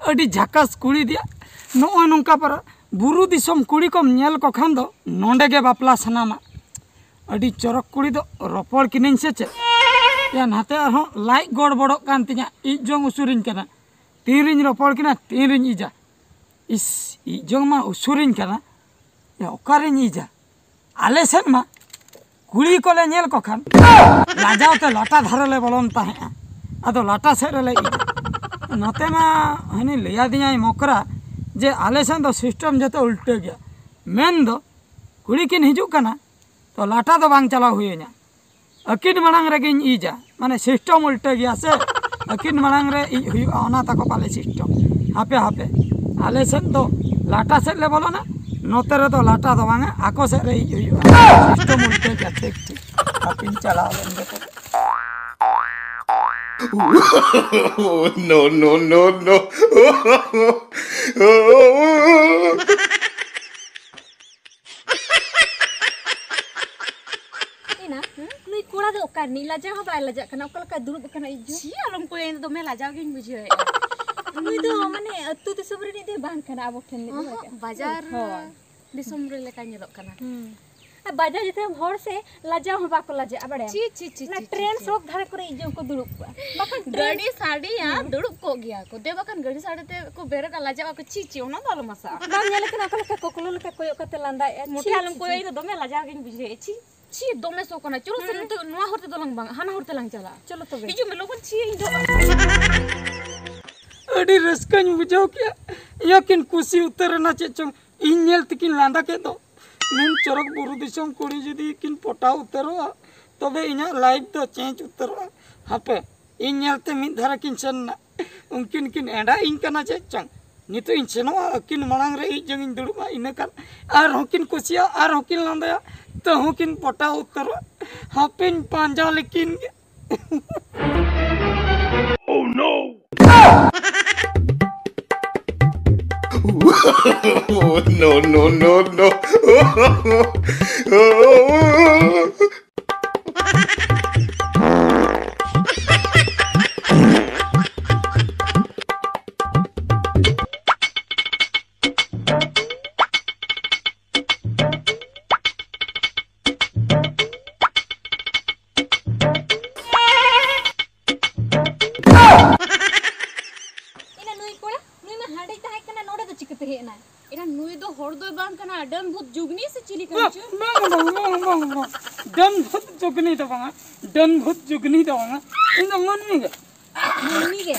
ᱟᱹᱰᱤ ᱡᱷᱟᱠᱟᱥ ᱠᱩᱲᱤ ᱫᱮᱭᱟ᱾ ᱱᱚᱜᱼᱚᱭ ᱱᱚᱝᱠᱟ ᱯᱟᱨᱟ ᱵᱩᱨᱩ ᱫᱤᱥᱚᱢ ᱠᱩᱲᱤ ᱠᱚᱢ ᱧᱮᱞ ᱠᱚ ᱠᱷᱟᱱ ᱫᱚ ᱱᱚᱸᱰᱮ ᱜᱮ ᱵᱟᱯᱞᱟ ᱥᱟᱱᱟᱢᱟ᱾ ᱟᱹᱰᱤ ᱪᱚᱨᱚᱠ ᱠᱩᱲᱤ ᱫᱚ ᱨᱚᱯᱚᱲ ᱠᱤᱱᱟᱹᱧ ᱥᱮ ᱪᱮᱫ? ᱭᱟ, ᱱᱟᱛᱮ ᱟᱨᱦᱚᱸ ᱞᱟᱡ ᱜᱚᱲᱵᱚᱲᱚᱜ ᱠᱟᱱ ᱛᱤᱧᱟ, ᱤᱡ ᱡᱚᱝ ᱩᱥᱩᱨᱤᱧ ᱠᱟᱱᱟ᱾ ᱛᱤᱱᱨᱤᱧ ᱨᱚᱯᱚᱲ ᱠᱤᱱᱟ, ᱛᱤᱱᱨᱤᱧ ᱤᱡᱟ᱾ ᱤᱥ, ᱤᱡ ᱡᱚᱝ ᱢᱟ ᱩᱥᱩᱨᱤᱧ ᱠᱟᱱᱟ᱾ ᱭᱟ, ᱚᱠᱟᱨᱤᱧ ᱤᱡᱟ? ᱟᱞᱮ ᱥᱮᱫ ᱢᱟ ᱠᱩᱲᱤ ᱠᱚᱞᱮ ᱧᱮᱞ ᱠᱚ ᱠᱷᱟᱱ ᱞᱟᱡᱟᱣ ᱛᱮ ᱞᱟᱴᱟ ᱫᱷᱟᱨᱮ ᱞᱮ ᱵᱚᱞᱚᱱ ᱛᱟᱦᱮᱸᱜᱼᱟ᱾ ᱟᱫᱚ ᱞᱟᱴᱟ ᱥᱮᱫ ᱨᱮᱞᱮ ᱤᱡᱟ᱾ ᱱᱚᱛᱮ ᱢᱟ ᱦᱟᱹᱱᱤ ᱞᱟᱹᱭᱟᱫᱤᱧᱟᱭ ᱢᱚᱠᱨᱟ ᱡᱮ ᱟᱞᱮ ᱥᱮᱫ ᱫᱚ ᱥᱤᱥᱴᱮᱢ ᱡᱚᱛᱚ ᱩᱞᱴᱟᱹ ᱜᱮᱭᱟ᱾ ᱢᱮᱱ ᱫᱚ ᱠᱩᱲᱤ ᱠᱤᱱ ᱦᱤᱡᱩᱜ ᱠᱟᱱᱟ, ᱛᱚ ᱞᱟᱴᱟ ᱫᱚ ᱵᱟᱝ ᱪᱟᱞᱟᱣ ᱦᱩᱭᱟᱹᱧᱟ, ᱟᱹᱠᱤᱱ ᱢᱟᱲᱟᱝ ᱨᱮᱜᱮᱧ ᱤᱡᱟ, ᱢᱟᱱᱮ ᱥᱤᱥᱴᱮᱢ ᱩᱞᱴᱟᱹ ᱜᱮᱭᱟ ᱥᱮ, ᱟᱹᱠᱤᱱ ᱢᱟᱲᱟᱝ ᱨᱮ ᱤᱡ ᱦᱩᱭᱩᱜᱼᱟ, ᱚᱱᱟ ᱛᱟᱠᱚ ᱯᱟᱞᱮ ᱥᱤᱥᱴᱮᱢ᱾ ᱦᱟᱯᱮ ᱦᱟᱯᱮ, ᱟᱞᱮ ᱥᱮᱫ ᱫᱚ ᱞᱟᱴᱟ ᱥᱮᱫ ᱞᱮ ᱵᱚᱞᱚᱱᱟ, ᱱᱚᱛᱮ ᱨᱮᱫᱚ ᱞᱟᱴᱟ ᱫᱚ ᱵᱟᱝᱟ, ᱟᱠᱚ ᱥᱮᱫ ᱨᱮ ᱤᱡ ᱦᱩᱭᱩᱜᱼᱟ᱾ ᱥᱤᱥᱴᱮᱢ ᱩᱞᱴᱟᱹ ᱜᱮᱭᱟ, ᱴᱷᱤᱠ ᱴᱷᱤᱠ᱾ ᱦᱟᱯᱮᱧ ᱪᱟᱞᱟᱣ ᱞᱮᱱ ᱜᱮ ᱛᱚᱵᱮ᱾ No, no, no, no. ᱮᱱᱟ, ᱱᱩᱭ ᱠᱚᱲᱟ ᱫᱚ ᱚᱠᱟ ᱨᱤᱱᱤᱡ? ᱞᱟᱡᱟᱣ ᱦᱚᱸ ᱵᱟᱭ ᱞᱟᱡᱟᱜ ᱠᱟᱱᱟ, ᱚᱠᱟ ᱞᱮᱠᱟᱭ ᱫᱩᱲᱩᱵ ᱟᱠᱟᱱᱟ ᱤᱡ ᱡᱚᱝ᱾ ᱪᱮᱫ ᱟᱞᱚᱢ ᱠᱚᱭᱟ, ᱤᱧ ᱫᱚ ᱫᱚᱢᱮ ᱞᱟᱡᱟᱣ ᱜᱤᱧ ᱵᱩᱡᱷᱟᱹᱣᱮᱫᱼᱟ᱾ ᱱᱩᱭ ᱫᱚ ᱢᱟᱱᱮ ᱟᱹᱛᱩ ᱫᱤᱥᱚᱢ ᱨᱤᱱᱤᱡ ᱫᱚᱭ ᱵᱟᱝ ᱠᱟᱱᱟ, ᱟᱵᱚ ᱴᱷᱮᱱ ᱨᱤᱱᱤᱡ ᱫᱚ ᱵᱟᱝ ᱚᱦᱚᱸᱜ, ᱠᱟᱱᱟ᱾ ᱵᱟᱡᱟᱨ ᱦᱳᱭ᱾ ᱫᱤᱥᱚᱢ ᱨᱮ ᱞᱮᱠᱟ ᱧᱮᱞᱚᱜ ᱠᱟᱱᱟ᱾ ᱦᱩᱸ᱾ ᱟᱨ ᱵᱟᱡᱟᱨ ᱡᱮᱛᱮ ᱦᱚᱲ ᱥᱮ ᱞᱟᱡᱟᱣ ᱦᱚᱸ ᱵᱟᱠᱚ ᱞᱟᱡᱟᱜᱼᱟ, ᱵᱟᱲᱟᱭᱟᱢ? ᱪᱤ, ᱪᱤ, ᱪᱤ, ᱚᱱᱟ ᱪᱤ, ᱪᱤ, ᱴᱨᱮᱱ ᱪᱤ᱾ ᱥᱚᱠ ᱫᱷᱟᱨᱮ ᱠᱚᱨᱮ ᱤᱡ ᱡᱚᱝ ᱠᱚ ᱫᱩᱲᱩᱵ ᱠᱚᱜᱼᱟ᱾ ᱵᱟᱠᱷᱟᱱ ᱴᱨᱮᱱ ᱜᱟᱹᱰᱤ ᱥᱟᱰᱮᱭᱟ, ᱦᱩᱸ᱾ ᱫᱩᱲᱩᱵ ᱠᱚᱜ ᱜᱮᱭᱟ ᱠᱚ᱾ ᱫᱮ ᱵᱟᱠᱷᱟᱱ ᱜᱟᱹᱰᱤ ᱥᱟᱰᱮ ᱛᱮ ᱠᱚ ᱵᱮᱨᱮᱫᱟ, ᱞᱟᱡᱟᱜ ᱟᱠᱚ᱾ ᱪᱤ, ᱪᱤ, ᱚᱱᱟ ᱫᱚ ᱟᱞᱚᱢ ᱟᱥᱟᱜᱼᱟ᱾ ᱵᱟᱢ ᱧᱮᱞ ᱠᱟᱱᱟ ᱚᱠᱟ ᱞᱮᱠᱟ ᱠᱚᱠᱞᱚ ᱞᱮᱠᱟ ᱠᱚᱭᱚᱜ ᱠᱟᱛᱮ ᱞᱟᱸᱫᱟᱭᱮᱫᱼᱟ? ᱢᱚᱴᱷᱮ ᱪᱤ, ᱟᱞᱚᱢ ᱪᱤ, ᱠᱚᱭᱚᱜ, ᱪᱤ᱾ ᱤᱧ ᱫᱚ ᱫᱚᱢᱮ ᱞᱟᱡᱟᱣ ᱜᱤᱧ ᱵᱩᱡᱷᱟᱹᱣᱮᱫᱼᱟ᱾ ᱪᱤ᱾ ᱪᱷᱤ, ᱫᱚᱢᱮ ᱥᱚ ᱠᱟᱱᱟ᱾ ᱪᱚᱞᱚ ᱥᱮ, ᱦᱩᱸ᱾ ᱱᱤᱛᱚᱜ ᱱᱚᱣᱟ ᱦᱚᱨ ᱛᱮᱫᱚ ᱞᱟᱝ ᱵᱟᱝ, ᱦᱟᱱᱟ ᱦᱚᱨ ᱛᱮᱞᱟᱝ ᱪᱟᱞᱟᱜᱼᱟ᱾ ᱪᱚᱞᱚ ᱛᱚᱵᱮ᱾ ᱦᱤᱡᱩᱜ ᱢᱮ ᱞᱚᱜᱚᱱ᱾ ᱪᱷᱤ, ᱤᱧ ᱫᱚ ᱟᱹᱰᱤ ᱨᱟᱹᱥᱠᱟᱹᱧ ᱵᱩᱡᱷᱟᱹᱣ ᱠᱮᱜᱼᱟ᱾ ᱤᱭᱟᱹ ᱠᱤᱱ ᱠᱩᱥᱤ ᱩᱛᱟᱹᱨ ᱮᱱᱟ ᱪᱮᱫ ᱪᱚᱝ, ᱤᱧ ᱧᱮᱞ ᱛᱮᱠᱤᱱ ᱞᱟᱸᱫᱟ ᱠᱮᱫ ᱫᱚ᱾ ᱱᱩᱱ ᱪᱚᱨᱚᱠ ᱵᱩᱨᱩ ᱫᱤᱥᱚᱢ ᱠᱩᱲᱤ ᱡᱩᱫᱤ ᱠᱤᱱ ᱯᱚᱴᱟᱣ ᱩᱛᱟᱹᱨᱚᱜᱼᱟ, ᱛᱚᱵᱮ ᱤᱧᱟᱹᱜ life ᱫᱚ change ᱩᱛᱟᱹᱨᱚᱜᱼᱟ᱾ ᱦᱟᱯᱮ, ᱤᱧ ᱧᱮᱞᱛᱮ ᱢᱤᱫ ᱫᱷᱟᱨᱮ ᱠᱤᱱ ᱥᱮᱱ ᱮᱱᱟ᱾ ᱩᱱᱠᱤᱱ ᱠᱤᱱ ᱮᱸᱰᱟ ᱤᱧ ᱠᱟᱱᱟ ᱪᱮᱫ ᱪᱚᱝ᱾ ᱱᱤᱛᱚᱜ ᱤᱧ ᱥᱮᱱᱚᱜᱼᱟ, ᱟᱹᱠᱤᱱ ᱢᱟᱲᱟᱝ ᱨᱮ ᱤᱡ ᱡᱚᱝ ᱤᱧ ᱫᱩᱲᱩᱵᱼᱟ, ᱤᱱᱟᱹ ᱠᱷᱟᱱ ᱟᱨᱦᱚᱸ ᱠᱤᱱ ᱠᱩᱥᱤᱭᱟᱜᱼᱟ, ᱟᱨᱦᱚᱸ ᱠᱤᱱ ᱞᱟᱸᱫᱟᱭᱟ, ᱛᱟᱹᱦᱩᱸ ᱠᱤᱱ ᱯᱚᱴᱟᱣ ᱩᱛᱟᱹᱨᱚᱜᱼᱟ᱾ ᱦᱟᱯᱮᱧ ᱯᱟᱸᱡᱟ ᱞᱮᱠᱤᱱ ᱜᱮ᱾ Oh no! No, no, no, no. ᱮᱱᱟ ᱱᱩᱭ ᱠᱚᱲᱟ, ᱱᱩᱭ ᱢᱟ ᱦᱟᱸᱰᱮᱭ ᱛᱟᱦᱮᱸ ᱠᱟᱱᱟ, ᱱᱚᱰᱮ ᱫᱚ ᱪᱤᱠᱟᱹᱛᱮ ᱦᱮᱡ ᱮᱱᱟᱭ? ᱮᱱᱟ ᱱᱩᱭ ᱫᱚ ᱦᱚᱲ ᱫᱚᱭ ᱵᱟᱝ ᱠᱟᱱᱟ, ᱰᱟᱹᱱ ᱵᱷᱩᱛ ᱡᱩᱜᱽᱱᱤ ᱥᱮ ᱪᱤᱞᱤ ᱠᱟᱱ ᱵᱟᱝ, ᱪᱚ? ᱵᱟᱝ, ᱵᱟᱝ, ᱵᱟᱝ, ᱵᱟᱝ, ᱵᱟᱝ᱾ ᱰᱟᱹᱱ ᱵᱷᱩᱛ ᱡᱩᱜᱽᱱᱤ ᱫᱚ ᱵᱟᱝᱟ, ᱰᱟᱹᱱ ᱵᱷᱩᱛ ᱡᱩᱜᱽᱱᱤ ᱫᱚ ᱵᱟᱝᱟ, ᱤᱧ ᱫᱚ ᱢᱟᱹᱱᱢᱤ ᱜᱮ᱾ ᱢᱟᱹᱱᱢᱤ ᱜᱮ?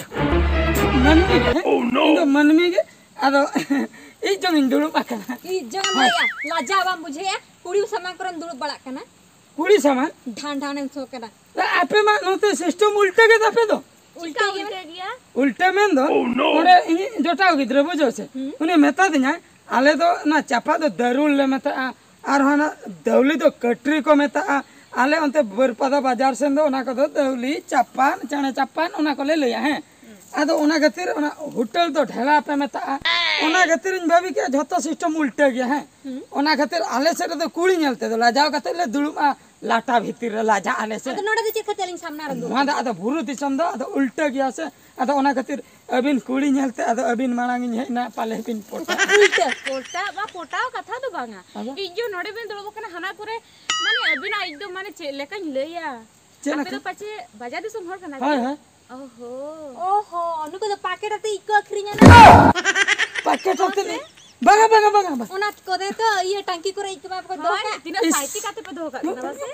ᱢᱟᱹᱱᱢᱤ ᱜᱮ, ᱦᱮᱸ? Oh, no! ᱤᱧ ᱫᱚ ᱢᱟᱹᱱᱢᱤ ᱜᱮ᱾ ᱟᱫᱚ ᱤᱡ ᱡᱚᱝ ᱤᱧ ᱫᱩᱲᱩᱵ ᱟᱠᱟᱱᱟ᱾ ᱤᱡ ᱡᱚᱝ ᱮᱢ ᱞᱟᱹᱭᱟ, ᱞᱟᱡᱟ ᱵᱟᱢ ᱵᱩᱡᱷᱟᱹᱣᱟ? ᱠᱩᱲᱤ ᱥᱟᱢᱟᱝ ᱠᱚᱨᱮᱢ ᱫᱩᱲᱩᱵ ᱵᱟᱲᱟᱜ ᱠᱟᱱᱟ᱾ ᱠᱩᱲᱤ ᱥᱟᱢᱟᱝ? ᱰᱷᱟᱱ ᱰᱷᱟᱱᱮᱢ ᱥᱚ ᱠᱟᱱᱟ᱾ ᱟᱯᱮ ᱢᱟ ᱱᱚᱛᱮ system ᱩᱞᱴᱟᱹ ᱜᱮ ᱛᱟᱯᱮ ᱫᱚ᱾ ᱩᱞᱴᱟᱹ ᱪᱤᱠᱟ ᱜᱮ᱾ ᱩᱞᱴᱟᱹ ᱜᱮᱭᱟ? ᱩᱞᱴᱟᱹ ᱢᱮᱱ ᱫᱚ, ᱚᱸᱰᱮ ᱤᱧᱤᱡ ᱡᱚᱴᱟᱣ ᱜᱤᱫᱽᱨᱟᱹ, ᱵᱩᱡᱷᱟᱹᱣ ᱥᱮ, ᱦᱩᱸ᱾ ᱩᱱᱤ ᱢᱮᱛᱟ ᱫᱤᱧᱟᱭ, ᱟᱞᱮ ᱫᱚ ᱚᱱᱟ ᱪᱟᱯᱟ ᱫᱚ ᱫᱟᱹᱨᱩᱞ ᱞᱮ ᱢᱮᱛᱟᱜᱼᱟ, ᱟᱨᱦᱚᱸ ᱚᱱᱟ ᱫᱟᱹᱣᱞᱤ ᱫᱚ ᱠᱟᱹᱴᱨᱤ ᱠᱚ ᱢᱮᱛᱟᱜᱼᱟ᱾ ᱟᱞᱮ ᱚᱱᱛᱮ ᱵᱟᱹᱨᱯᱟᱫᱟ ᱵᱟᱡᱟᱨ ᱥᱮᱱ ᱫᱚ ᱚᱱᱟ ᱠᱚᱫᱚ ᱫᱟᱹᱣᱞᱤ, ᱪᱟᱯᱟᱱ, ᱪᱮᱬᱮ ᱪᱟᱯᱟᱱ, ᱚᱱᱟ ᱠᱚᱞᱮ ᱞᱟᱹᱭᱟ, ᱦᱮᱸ᱾ ᱟᱫᱚ ᱚᱱᱟ ᱠᱷᱟᱹᱛᱤᱨ ᱚᱱᱟ ᱦᱳᱴᱮᱞ ᱫᱚ ᱰᱷᱮᱞᱟ ᱯᱮ ᱢᱮᱛᱟᱜᱼᱟ᱾ ᱚᱱᱟ ᱠᱷᱟᱹᱛᱤᱨ ᱤᱧ ᱵᱷᱟᱵᱤ ᱠᱮᱜᱼᱟ ᱡᱷᱚᱛᱚ system ᱩᱞᱴᱟᱹ ᱜᱮᱭᱟ, ᱦᱮᱸ᱾ ᱦᱩᱸ᱾ ᱚᱱᱟ ᱠᱷᱟᱹᱛᱤᱨ ᱟᱞᱮ ᱥᱮᱫ ᱨᱮᱫᱚ ᱠᱩᱲᱤ ᱧᱮᱞ ᱛᱮᱫᱚ ᱞᱟᱡᱟᱣ ᱠᱟᱛᱮ ᱞᱮ ᱫᱩᱲᱩᱵᱼᱟ ᱞᱟᱴᱟ ᱵᱷᱤᱛᱤᱨ ᱨᱮ, ᱞᱟᱡᱟᱜ ᱟᱞᱮ ᱥᱮ᱾ ᱟᱫᱚ ᱱᱚᱰᱮ ᱫᱚ ᱪᱮᱫ ᱠᱷᱟᱹᱛᱤᱨ ᱟᱹᱞᱤᱧ ᱥᱟᱢᱱᱟ ᱨᱮ ᱫᱩᱲᱩᱵ? ᱱᱚᱣᱟ ᱫᱚ ᱟᱫᱚ ᱵᱩᱨᱩ ᱫᱤᱥᱚᱢ ᱫᱚ ᱟᱫᱚ ᱩᱞᱴᱟᱹ ᱜᱮᱭᱟ ᱥᱮ᱾ ᱟᱫᱚ ᱚᱱᱟ ᱠᱷᱟᱹᱛᱤᱨ ᱟᱹᱵᱤᱱ ᱠᱩᱲᱤ ᱧᱮᱞ ᱛᱮ ᱟᱫᱚ ᱟᱹᱵᱤᱱ ᱢᱟᱲᱟᱝ ᱤᱧ ᱦᱮᱡ ᱮᱱᱟ, ᱯᱟᱞᱮ ᱵᱤᱱ ᱯᱚᱴᱟᱜ᱾ ᱩᱞᱴᱟᱹ, ᱯᱚᱴᱟᱣ ᱵᱟ ᱯᱚᱴᱟᱣ ᱠᱟᱛᱷᱟ ᱫᱚ ᱵᱟᱝᱟ᱾ ᱟᱫᱚ? ᱤᱧ ᱡᱚ ᱱᱚᱰᱮ ᱵᱤᱱ ᱫᱩᱲᱩᱵ ᱟᱠᱟᱱᱟ, ᱦᱟᱱᱟ ᱠᱚᱨᱮ, ᱢᱟᱱᱮ, ᱟᱹᱵᱤᱱᱟᱜ ᱤᱧ ᱫᱚ, ᱢᱟᱱᱮ, ᱪᱮᱫ ᱞᱮᱠᱟᱧ ᱞᱟᱹᱭᱟ? ᱪᱮᱫ ᱟᱯᱮ ᱞᱮᱠᱟ? ᱫᱚ ᱯᱟᱪᱮ ᱵᱟᱡᱟᱨ ᱫᱤᱥᱚᱢ ᱦᱚᱲ ᱠᱟᱱᱟ ᱦᱳᱭ, ᱯᱮ? ᱦᱳᱭ᱾ ᱚᱦᱚ᱾ ᱚᱦᱚ, ᱱᱩᱠᱩ ᱫᱚ ᱯᱟᱠᱮᱴ ᱟᱛᱮ ᱤᱡ ᱠᱚ ᱟᱹᱠᱷᱨᱤᱧᱟ ᱱᱟ? ᱯᱟᱠᱮᱴ ᱟᱛᱮ ᱦᱮᱸ ᱥᱮ? ᱵᱟᱝᱟ, ᱵᱟᱝᱟ, ᱵᱟᱝᱟ, ᱵᱟᱝᱟ᱾ ᱚᱱᱟ ᱠᱚᱨᱮ ᱫᱚ ᱤᱭᱟᱹ ᱴᱟᱝᱠᱤ ᱠᱚᱨᱮ ᱤᱡ ᱠᱚ ᱮᱢᱟ ᱠᱚ ᱫᱚᱦᱚ ᱦᱳᱭ, ᱠᱟᱜ᱾ ᱛᱤᱱᱟᱹᱜ ᱤᱥ᱾ ᱥᱟᱭᱛᱤ ᱠᱟᱛᱮ ᱯᱮ ᱫᱚᱦᱚ ᱠᱟᱜ ᱠᱟᱱᱟ ᱵᱟᱥᱮ?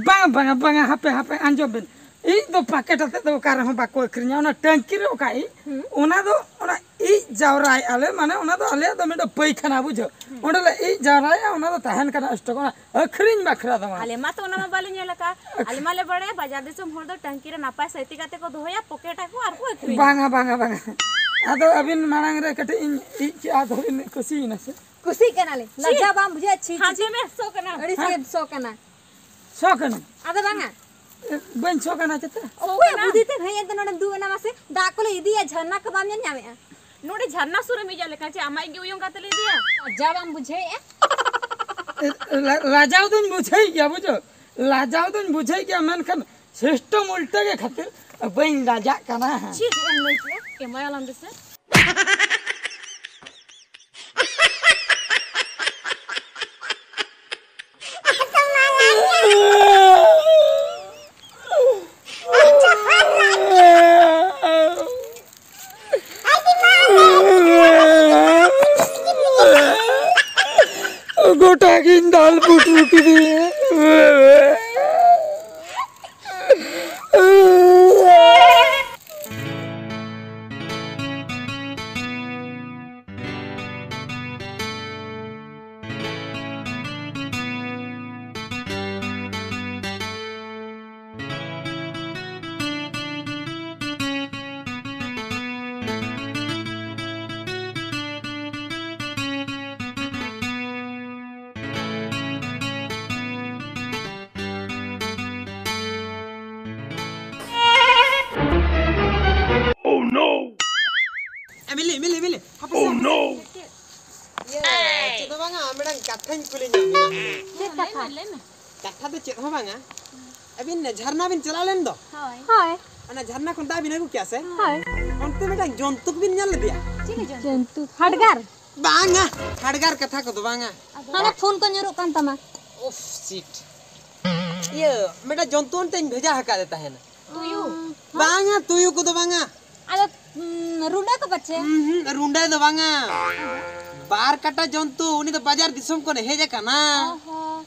ᱵᱟᱝᱟ, ᱵᱟᱝᱟ, ᱵᱟᱝᱟ, ᱦᱟᱯᱮ, ᱦᱟᱯᱮ, ᱟᱸᱡᱚᱢ ᱵᱮᱱ᱾ ᱤᱡ ᱫᱚ ᱯᱟᱠᱮᱴ ᱟᱛᱮ ᱫᱚ ᱚᱠᱟ ᱨᱮᱦᱚᱸ ᱵᱟᱠᱚ ᱟᱹᱠᱷᱨᱤᱧᱟ᱾ ᱚᱱᱟ ᱴᱟᱝᱠᱤ ᱨᱮ ᱚᱠᱟ ᱤᱡ, ᱦᱩᱸ᱾ ᱚᱱᱟ ᱫᱚ ᱚᱱᱟ ᱤᱡ ᱡᱟᱣᱨᱟᱭᱮᱫᱼᱟ ᱞᱮ, ᱢᱟᱱᱮ ᱚᱱᱟ ᱫᱚ ᱟᱞᱮᱭᱟᱜ ᱫᱚ ᱢᱤᱫᱴᱮᱱ ᱯᱟᱹᱭᱠᱷᱟᱱᱟ, ᱵᱩᱡᱷᱟᱹᱣ᱾ ᱦᱩᱸ᱾ ᱚᱸᱰᱮ ᱞᱮ ᱤᱡ ᱡᱟᱣᱨᱟᱭᱮᱫᱼᱟ, ᱚᱱᱟ ᱫᱚ ᱛᱟᱦᱮᱱ ᱠᱟᱱᱟ ᱥᱴᱚᱠ, ᱚᱱᱟ ᱟᱹᱠᱷᱨᱤᱧ ᱵᱟᱠᱷᱨᱟ ᱫᱚ ᱵᱟᱝ᱾ ᱟᱞᱮ ᱢᱟ ᱛᱚ ᱚᱱᱟ ᱢᱟ ᱵᱟᱞᱮ ᱧᱮᱞ ᱟᱠᱟᱫ᱾ ᱟᱞᱮ ᱢᱟᱞᱮ ᱵᱟᱲᱟᱭᱟ ᱵᱟᱡᱟᱨ ᱫᱤᱥᱚᱢ ᱦᱚᱲ ᱫᱚ ᱴᱟᱝᱠᱤ ᱨᱮ ᱱᱟᱯᱟᱭ ᱥᱟᱹᱭᱛᱤ ᱠᱟᱛᱮ ᱠᱚ ᱫᱚᱦᱚᱭᱟ, ᱯᱚᱠᱮᱴ ᱟᱠᱚ ᱟᱨ ᱠᱚ ᱟᱹᱠᱷᱨᱤᱧᱟ᱾ ᱵᱟᱝᱟ, ᱵᱟᱝᱟ, ᱵᱟᱝᱟ᱾ ᱟᱫᱚ ᱟᱹᱵᱤᱱ ᱢᱟᱲᱟᱝ ᱨᱮ ᱠᱟᱹᱴᱤᱡ ᱤᱧ ᱤᱡ ᱠᱮᱜᱼᱟ, ᱟᱫᱚ ᱵᱤᱱ ᱠᱩᱥᱤᱭᱮᱱᱟ ᱥᱮ? ᱠᱩᱥᱤᱜ ᱠᱟᱱᱟᱞᱮ᱾ ᱪᱷᱤ! ᱞᱟᱡᱟ ᱵᱟᱢ ᱵᱩᱡᱷᱟᱹᱣᱟ? ᱪᱷᱤ, ᱪᱷᱤ, ᱦᱟᱱᱛᱮ ᱪᱷᱤ᱾ ᱢᱮ, ᱥᱚ ᱠᱟᱱᱟ᱾ ᱟᱹᱲᱤᱥ ᱜᱮ ᱥᱚ ᱠᱟᱱᱟ᱾ ᱟᱫᱚ ᱵᱟᱝᱟ᱾ ᱮ, ᱵᱟᱹᱧ ᱥᱚ ᱠᱟᱱᱟ ᱪᱮᱛᱟ? ᱚᱠᱚᱭ ᱵᱩᱫᱷᱤ ᱛᱮ ᱦᱮᱡ ᱮᱱᱛᱮ ᱱᱚᱰᱮᱢ ᱫᱩᱲᱩᱵ ᱮᱱᱟ ᱢᱟᱥᱮ? ᱫᱟᱜ ᱠᱚᱞᱮ ᱤᱫᱤᱭᱟ, ᱡᱷᱟᱨᱱᱟ ᱠᱚ ᱵᱟᱢ ᱧᱮᱞ ᱧᱟᱢᱮᱜᱼᱟ? ᱱᱚᱰᱮ ᱡᱷᱟᱨᱱᱟ ᱥᱩᱨ ᱨᱮ ᱢᱤᱫ ᱡᱟᱭᱜᱟ ᱞᱮᱠᱟ ᱪᱮ ᱟᱢᱟᱜ ᱜᱮ ᱩᱭᱩᱝ ᱠᱟᱛᱮ ᱞᱮ ᱤᱫᱤᱭᱟ? ᱞᱟᱡᱟ ᱵᱟᱢ ᱵᱩᱡᱷᱟᱹᱣᱮᱜᱼᱟ? ᱮ, ᱞᱟ-, ᱞᱟᱡᱟᱣ ᱫᱚᱧ ᱵᱩᱡᱷᱟᱹᱣ ᱜᱮᱭᱟ, ᱵᱩᱡᱷᱟᱹᱣ? ᱞᱟᱡᱟᱣ ᱫᱚᱧ ᱵᱩᱡᱷᱟᱹᱣ ᱜᱮᱭᱟ, ᱢᱮᱱᱠᱷᱟᱱ system ᱩᱞᱴᱟᱹ ᱜᱮ ᱠᱷᱟᱹᱛᱤᱨ ᱵᱟᱹᱧ ᱞᱟᱡᱟᱜ ᱠᱟᱱᱟ᱾ ᱪᱮᱫ ᱮᱢ ᱞᱟᱹᱭ ᱠᱮᱜᱼᱟ? ᱮᱢᱟᱭᱟᱞᱟᱝ ᱫᱮᱥᱮ᱾ ᱜᱚᱴᱟ ᱜᱤᱧ ᱫᱟᱞ ᱯᱩᱴᱩᱨ ᱠᱤᱫᱤᱧᱟ᱾ Oh no! ᱮ, ᱢᱤᱞᱤ, ᱢᱤᱞᱤ, ᱢᱤᱞᱤ, ᱦᱟᱯᱮ ᱥᱮ, Oh ᱦᱟᱯᱮ ᱥᱮ, no! ᱪᱮᱫ? ᱤᱭᱟᱹ, ᱪᱮᱫ ᱦᱚᱸ ᱵᱟᱝᱟ, ᱢᱤᱫᱴᱟᱝ ᱠᱟᱛᱷᱟᱧ ᱠᱩᱞᱤ ᱧᱚᱜ ᱵᱤᱱᱟ᱾ ᱪᱮᱫ ᱠᱟᱛᱷᱟ? ᱞᱟᱹᱭ ᱢᱮ, ᱞᱟᱹᱭ ᱢᱮ᱾ ᱠᱟᱛᱷᱟ ᱫᱚ ᱪᱮᱫ ᱦᱚᱸ ᱵᱟᱝᱟ᱾ ᱟᱹᱵᱤᱱ ᱡᱷᱟᱨᱱᱟ ᱵᱤᱱ ᱪᱟᱞᱟᱣ ᱞᱮᱱ ᱫᱚ? ᱦᱳᱭ᱾ ᱦᱳᱭ᱾ ᱚᱱᱟ ᱡᱷᱟᱨᱱᱟ ᱠᱷᱚᱱ ᱫᱟᱜ ᱵᱤᱱ ᱟᱹᱜᱩ ᱠᱮᱜᱼᱟ ᱥᱮ? ᱦᱳᱭ᱾ ᱚᱱᱛᱮ ᱢᱤᱫᱴᱟᱝ ᱡᱚᱱᱛᱩᱠ ᱵᱤᱱ ᱧᱮᱞ ᱞᱮᱫᱮᱭᱟ? ᱪᱤᱞᱤ ᱡᱚᱱᱛᱩᱠ? ᱡᱚᱱᱛᱩᱠ᱾ ᱦᱟᱰᱜᱟᱨ? ᱵᱟᱝᱟ, ᱦᱟᱰᱜᱟᱨ ᱠᱟᱛᱷᱟ ᱠᱚᱫᱚ ᱵᱟᱝᱟ᱾ ᱦᱟᱱᱮ ᱯᱷᱳᱱ ᱠᱚ ᱧᱩᱨᱩᱜ ᱠᱟᱱ ᱛᱟᱢᱟ᱾ ᱩᱯᱷ, shit᱾ ᱤᱭᱟᱹ, ᱢᱤᱫᱴᱟᱝ ᱡᱚᱱᱛᱩ ᱚᱱᱛᱮᱧ ᱵᱷᱮᱡᱟ ᱟᱠᱟᱫᱮ ᱛᱟᱦᱮᱱᱟ᱾ ᱛᱩᱭᱩ? ᱵᱟᱝᱟ, ᱛᱩᱭᱩ ᱠᱚᱫᱚ ᱵᱟᱝᱟ᱾ ᱟᱫᱚ ᱦᱩᱸ, ᱨᱩᱸᱰᱟᱹ ᱠᱚ ᱯᱟᱪᱮ? ᱩᱸᱦᱩᱸ, ᱨᱩᱸᱰᱟᱹ ᱫᱚ ᱵᱟᱝᱟ᱾ ᱵᱟᱨ ᱠᱟᱴᱟ ᱡᱚᱱᱛᱩ, ᱩᱱᱤ ᱫᱚ ᱵᱟᱡᱟᱨ ᱫᱤᱥᱚᱢ ᱠᱷᱚᱱᱮ ᱦᱮᱡ ᱟᱠᱟᱱᱟ᱾ ᱚ ᱦᱚᱸ᱾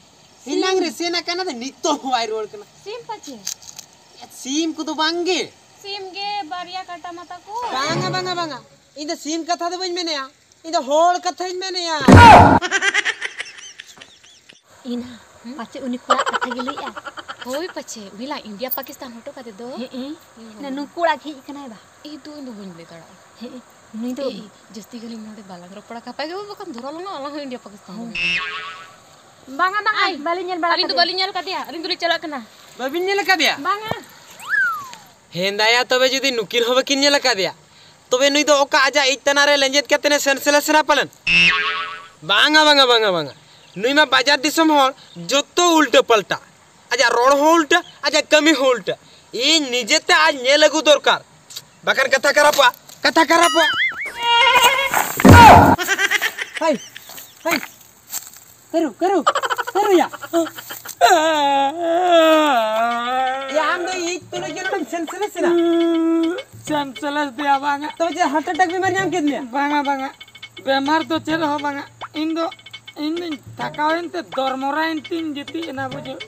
ᱮᱱᱟᱝ ᱨᱮ ᱥᱮᱱ ᱟᱠᱟᱱᱟ, ᱟᱫᱚ ᱱᱤᱛᱚᱜ ᱦᱚᱸ ᱵᱟᱭ ᱨᱩᱣᱟᱹᱲ ᱠᱟᱱᱟ᱾ ᱥᱤᱢ ᱯᱟᱪᱮ? ᱥᱤᱢ ᱠᱚᱫᱚ ᱵᱟᱝ ᱜᱮ᱾ ᱥᱤᱢ ᱜᱮ ᱵᱟᱨᱭᱟ ᱠᱟᱴᱟ ᱢᱟ ᱛᱟᱠᱚ᱾ ᱵᱟᱝᱟ, ᱵᱟᱝᱟ, ᱵᱟᱝᱟ᱾ ᱤᱧ ᱫᱚ ᱥᱤᱢ ᱠᱟᱛᱷᱟ ᱫᱚ ᱵᱟᱹᱧ ᱢᱮᱱᱮᱜᱼᱟ᱾ ᱤᱧ ᱫᱚ ᱦᱚᱲ ᱠᱟᱛᱷᱟᱧ ᱢᱮᱱᱮᱜᱼᱟ᱾ ᱤᱱᱟ, ᱦᱩᱸ? ᱯᱟᱪᱮ ᱩᱱᱤ ᱠᱚᱲᱟ ᱠᱟᱛᱷᱟ ᱜᱮ ᱞᱟᱹᱭᱮᱜᱼᱟ᱾ ᱦᱳᱭ ᱯᱟᱪᱷᱮ, ᱩᱱᱤ ᱞᱟ ᱤᱱᱰᱤᱭᱟ ᱯᱟᱠᱤᱥᱛᱟᱱ ᱦᱚᱴᱚ ᱠᱟᱛᱮ ᱫᱚ᱾ ᱦᱮᱸ, ᱦᱮᱸ᱾ ᱦᱩᱸ᱾ ᱱᱟ ᱱᱩᱠᱩ ᱚᱲᱟᱜ ᱦᱮᱡ ᱠᱟᱱᱟᱭ ᱵᱟ? ᱤᱧ ᱫᱚ, ᱤᱧ ᱫᱚ ᱵᱟᱹᱧ ᱞᱟᱹᱭ ᱫᱟᱲᱮᱭᱟᱜᱼᱟ᱾ ᱦᱮᱸ, ᱱᱩᱭ ᱫᱚ ᱮ, ᱮ, ᱡᱟᱹᱥᱛᱤ ᱜᱷᱟᱹᱲᱤᱡ ᱱᱚᱰᱮ ᱵᱟᱞᱟᱝ ᱨᱚᱯᱚᱲᱟ, ᱠᱟᱯᱟ ᱜᱮ ᱵᱟᱠᱷᱟᱱ ᱫᱷᱚᱨᱟ ᱞᱟᱝᱟ ᱟᱞᱟᱝ ᱦᱚᱸ ᱤᱱᱰᱤᱭᱟ ᱯᱟᱠᱤᱥᱛᱟᱱ ᱦᱚᱸ᱾ ᱨᱮ᱾ ᱵᱟᱝᱟ, ᱵᱟᱝᱟ, ᱟᱭ, ᱵᱟᱹᱞᱤᱧ ᱧᱮᱞ ᱵᱟᱲᱟ ᱟᱹᱞᱤᱧ ᱫᱚ ᱠᱟᱫᱮᱭᱟ᱾ ᱵᱟᱹᱞᱤᱧ ᱧᱮᱞ ᱠᱟᱫᱮᱭᱟ, ᱟᱹᱞᱤᱧ ᱫᱚᱞᱤᱧ ᱪᱟᱞᱟᱜ ᱠᱟᱱᱟ᱾ ᱵᱟᱹᱵᱤᱱ ᱧᱮᱞ ᱠᱟᱫᱮᱭᱟ? ᱵᱟᱝᱟ᱾ ᱦᱮᱸ ᱫᱟᱭᱟ, ᱛᱚᱵᱮ ᱡᱩᱫᱤ ᱱᱩᱠᱤᱱ ᱦᱚᱸ ᱵᱟᱹᱠᱤᱱ ᱧᱮᱞ ᱟᱠᱟᱫᱮᱭᱟ, ᱛᱚᱵᱮ ᱱᱩᱭ ᱫᱚ ᱚᱠᱟ ᱟᱡᱟᱜ ᱤᱡ ᱛᱟᱱᱟ ᱨᱮ ᱞᱮᱸᱡᱮᱫ ᱠᱟᱛᱮ ᱮ ᱥᱮᱱ ᱥᱮᱞᱮ ᱥᱮᱱᱟ ᱯᱟᱞᱮᱱ? ᱵᱟᱝᱟ, ᱵᱟᱝᱟ, ᱵᱟᱝᱟ, ᱵᱟᱝᱟ᱾ ᱱᱩᱭ ᱢᱟ ᱵᱟᱡᱟᱨ ᱫᱤᱥᱚᱢ ᱦᱚᱲ, ᱡᱚᱛᱚ ᱩᱞᱴᱟᱹ ᱯᱟᱞᱴᱟ᱾ ᱟᱡᱟᱜ ᱨᱚᱲ ᱦᱚᱸ ᱩᱞᱴᱟᱹ, ᱟᱡᱟᱜ ᱠᱟᱹᱢᱤ ᱦᱚᱸ ᱩᱞᱴᱟᱹ᱾ ᱤᱧ ᱱᱤᱡᱮᱛᱮ ᱟᱡ ᱧᱮᱞ ᱟᱹᱜᱩ ᱫᱚᱨᱠᱟᱨ, ᱵᱟᱠᱷᱟᱱ ᱠᱟᱛᱷᱟ ᱠᱷᱟᱨᱟᱯᱚᱜᱼᱟ, ᱠᱟᱛᱷᱟ ᱠᱷᱟᱨᱟᱯᱚᱜᱼᱟ᱾ ᱦᱟᱭ, ᱦᱟᱭ᱾ ᱠᱟᱹᱨᱩ, ᱠᱟᱹᱨᱩ, ᱠᱟᱹᱨᱩᱭᱟ᱾ ᱭᱟ, ᱟᱢ ᱫᱚ ᱤᱡ ᱛᱩᱞᱩᱡ ᱜᱮ ᱱᱚᱰᱮᱢ ᱥᱮᱱᱥᱮᱞᱮᱥ ᱮᱱᱟ? ᱥᱮᱱᱥᱮᱞᱮᱥ ᱫᱚᱭᱟ ᱵᱟᱝᱟ᱾ ᱛᱚᱵᱮ ᱪᱮᱫ heart attack ᱵᱤᱢᱟᱨ ᱧᱟᱢ ᱠᱮᱫ ᱢᱮᱭᱟ? ᱵᱟᱝᱟ, ᱵᱟᱝᱟ᱾ ᱵᱮᱢᱟᱨ ᱫᱚ ᱪᱮᱫ ᱦᱚᱸ ᱵᱟᱝᱟ᱾ ᱤᱧ ᱫᱚ, ᱤᱧ ᱫᱚᱧ ᱛᱷᱟᱠᱟᱣᱮᱱ ᱛᱮ ᱫᱚᱨᱢᱚᱨᱟᱭᱮᱱ ᱛᱤᱧ ᱜᱤᱛᱤᱡ ᱮᱱᱟ, ᱵᱩᱡᱷᱟᱹᱣ᱾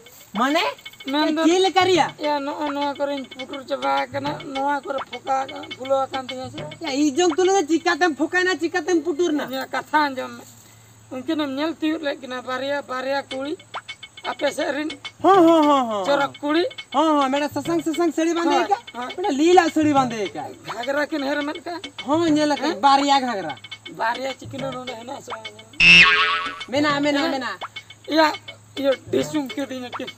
ᱢᱟᱱᱮ? ᱢᱮᱱᱫᱚ ᱪᱮᱫ ᱞᱮᱠᱟ ᱨᱮᱭᱟᱜ? ᱭᱟ, ᱱᱚᱜᱼᱚ ᱱᱚᱣᱟ ᱠᱚᱨᱮᱧ ᱯᱩᱴᱩᱨ ᱪᱟᱵᱟ ᱟᱠᱟᱱᱟ, ᱱᱚᱣᱟ ᱠᱚᱨᱮ ᱯᱷᱚᱠᱟ ᱟᱠᱟᱱᱟ, ᱯᱷᱩᱞᱟᱹᱣ ᱟᱠᱟᱱ ᱛᱤᱧᱟ ᱥᱮ᱾ ᱭᱟ, ᱤᱡ ᱡᱚᱝ ᱛᱩᱞᱩᱡ ᱫᱚ ᱪᱤᱠᱟᱛᱮᱢ ᱯᱷᱚᱠᱟᱭᱮᱱᱟ, ᱪᱤᱠᱟᱛᱮᱢ ᱯᱩᱴᱩᱨᱱᱟ? ᱤᱧᱟᱹᱜ ᱠᱟᱛᱷᱟ ᱟᱸᱡᱚᱢ ᱢᱮ᱾ ᱩᱱᱠᱤᱱᱮᱢ ᱧᱮᱞ ᱛᱤᱭᱳᱜ ᱞᱮᱫ ᱠᱤᱱᱟ, ᱵᱟᱨᱭᱟ, ᱵᱟᱨᱭᱟ ᱠᱩᱲᱤ ᱟᱯᱮ ᱥᱮᱫ ᱨᱤᱱ? ᱦᱚᱸ, ᱦᱚᱸ, ᱦᱚᱸ, ᱦᱚᱸ᱾ ᱪᱚᱨᱚᱠ ᱠᱩᱲᱤ᱾ ᱦᱚᱸ, ᱦᱚᱸ, ᱢᱮᱱᱟ ᱥᱟᱥᱟᱝ, ᱥᱟᱥᱟᱝ ᱥᱟᱹᱲᱤ ᱵᱟᱸᱫᱮ ᱦᱳᱭ, ᱟᱠᱟᱫ, ᱦᱳᱭ᱾ ᱢᱮᱱᱟ ᱞᱤᱞᱟᱜ ᱥᱟᱹᱲᱤ ᱵᱟᱸᱫᱮ ᱟᱠᱟᱫ᱾ ᱜᱷᱟᱜᱽᱨᱟ ᱠᱤᱱ ᱦᱮᱨᱢᱮᱫ ᱠᱟᱜᱼᱟ᱾ ᱦᱚᱸ, ᱧᱮᱞ ᱟᱠᱟᱫ, ᱦᱮᱸ? ᱵᱟᱨᱭᱟ ᱜᱷᱟᱜᱽᱨᱟ᱾ ᱵᱟᱨᱭᱟ ᱪᱤᱠᱤᱱ ᱱᱚᱰᱮ ᱦᱮᱱᱟᱜ ᱥᱮ ᱵᱟᱝ? ᱢᱮᱱᱟᱜᱼᱟ, ᱢᱮᱱᱟᱜᱼᱟ, ᱦᱮᱸ? ᱢᱮᱱᱟᱜᱼᱟ᱾ ᱤᱭᱟ, ᱤᱭᱟᱹ, ᱰᱷᱤᱥᱩᱢ ᱠᱤᱫᱤᱧᱟ ᱠᱤᱱ᱾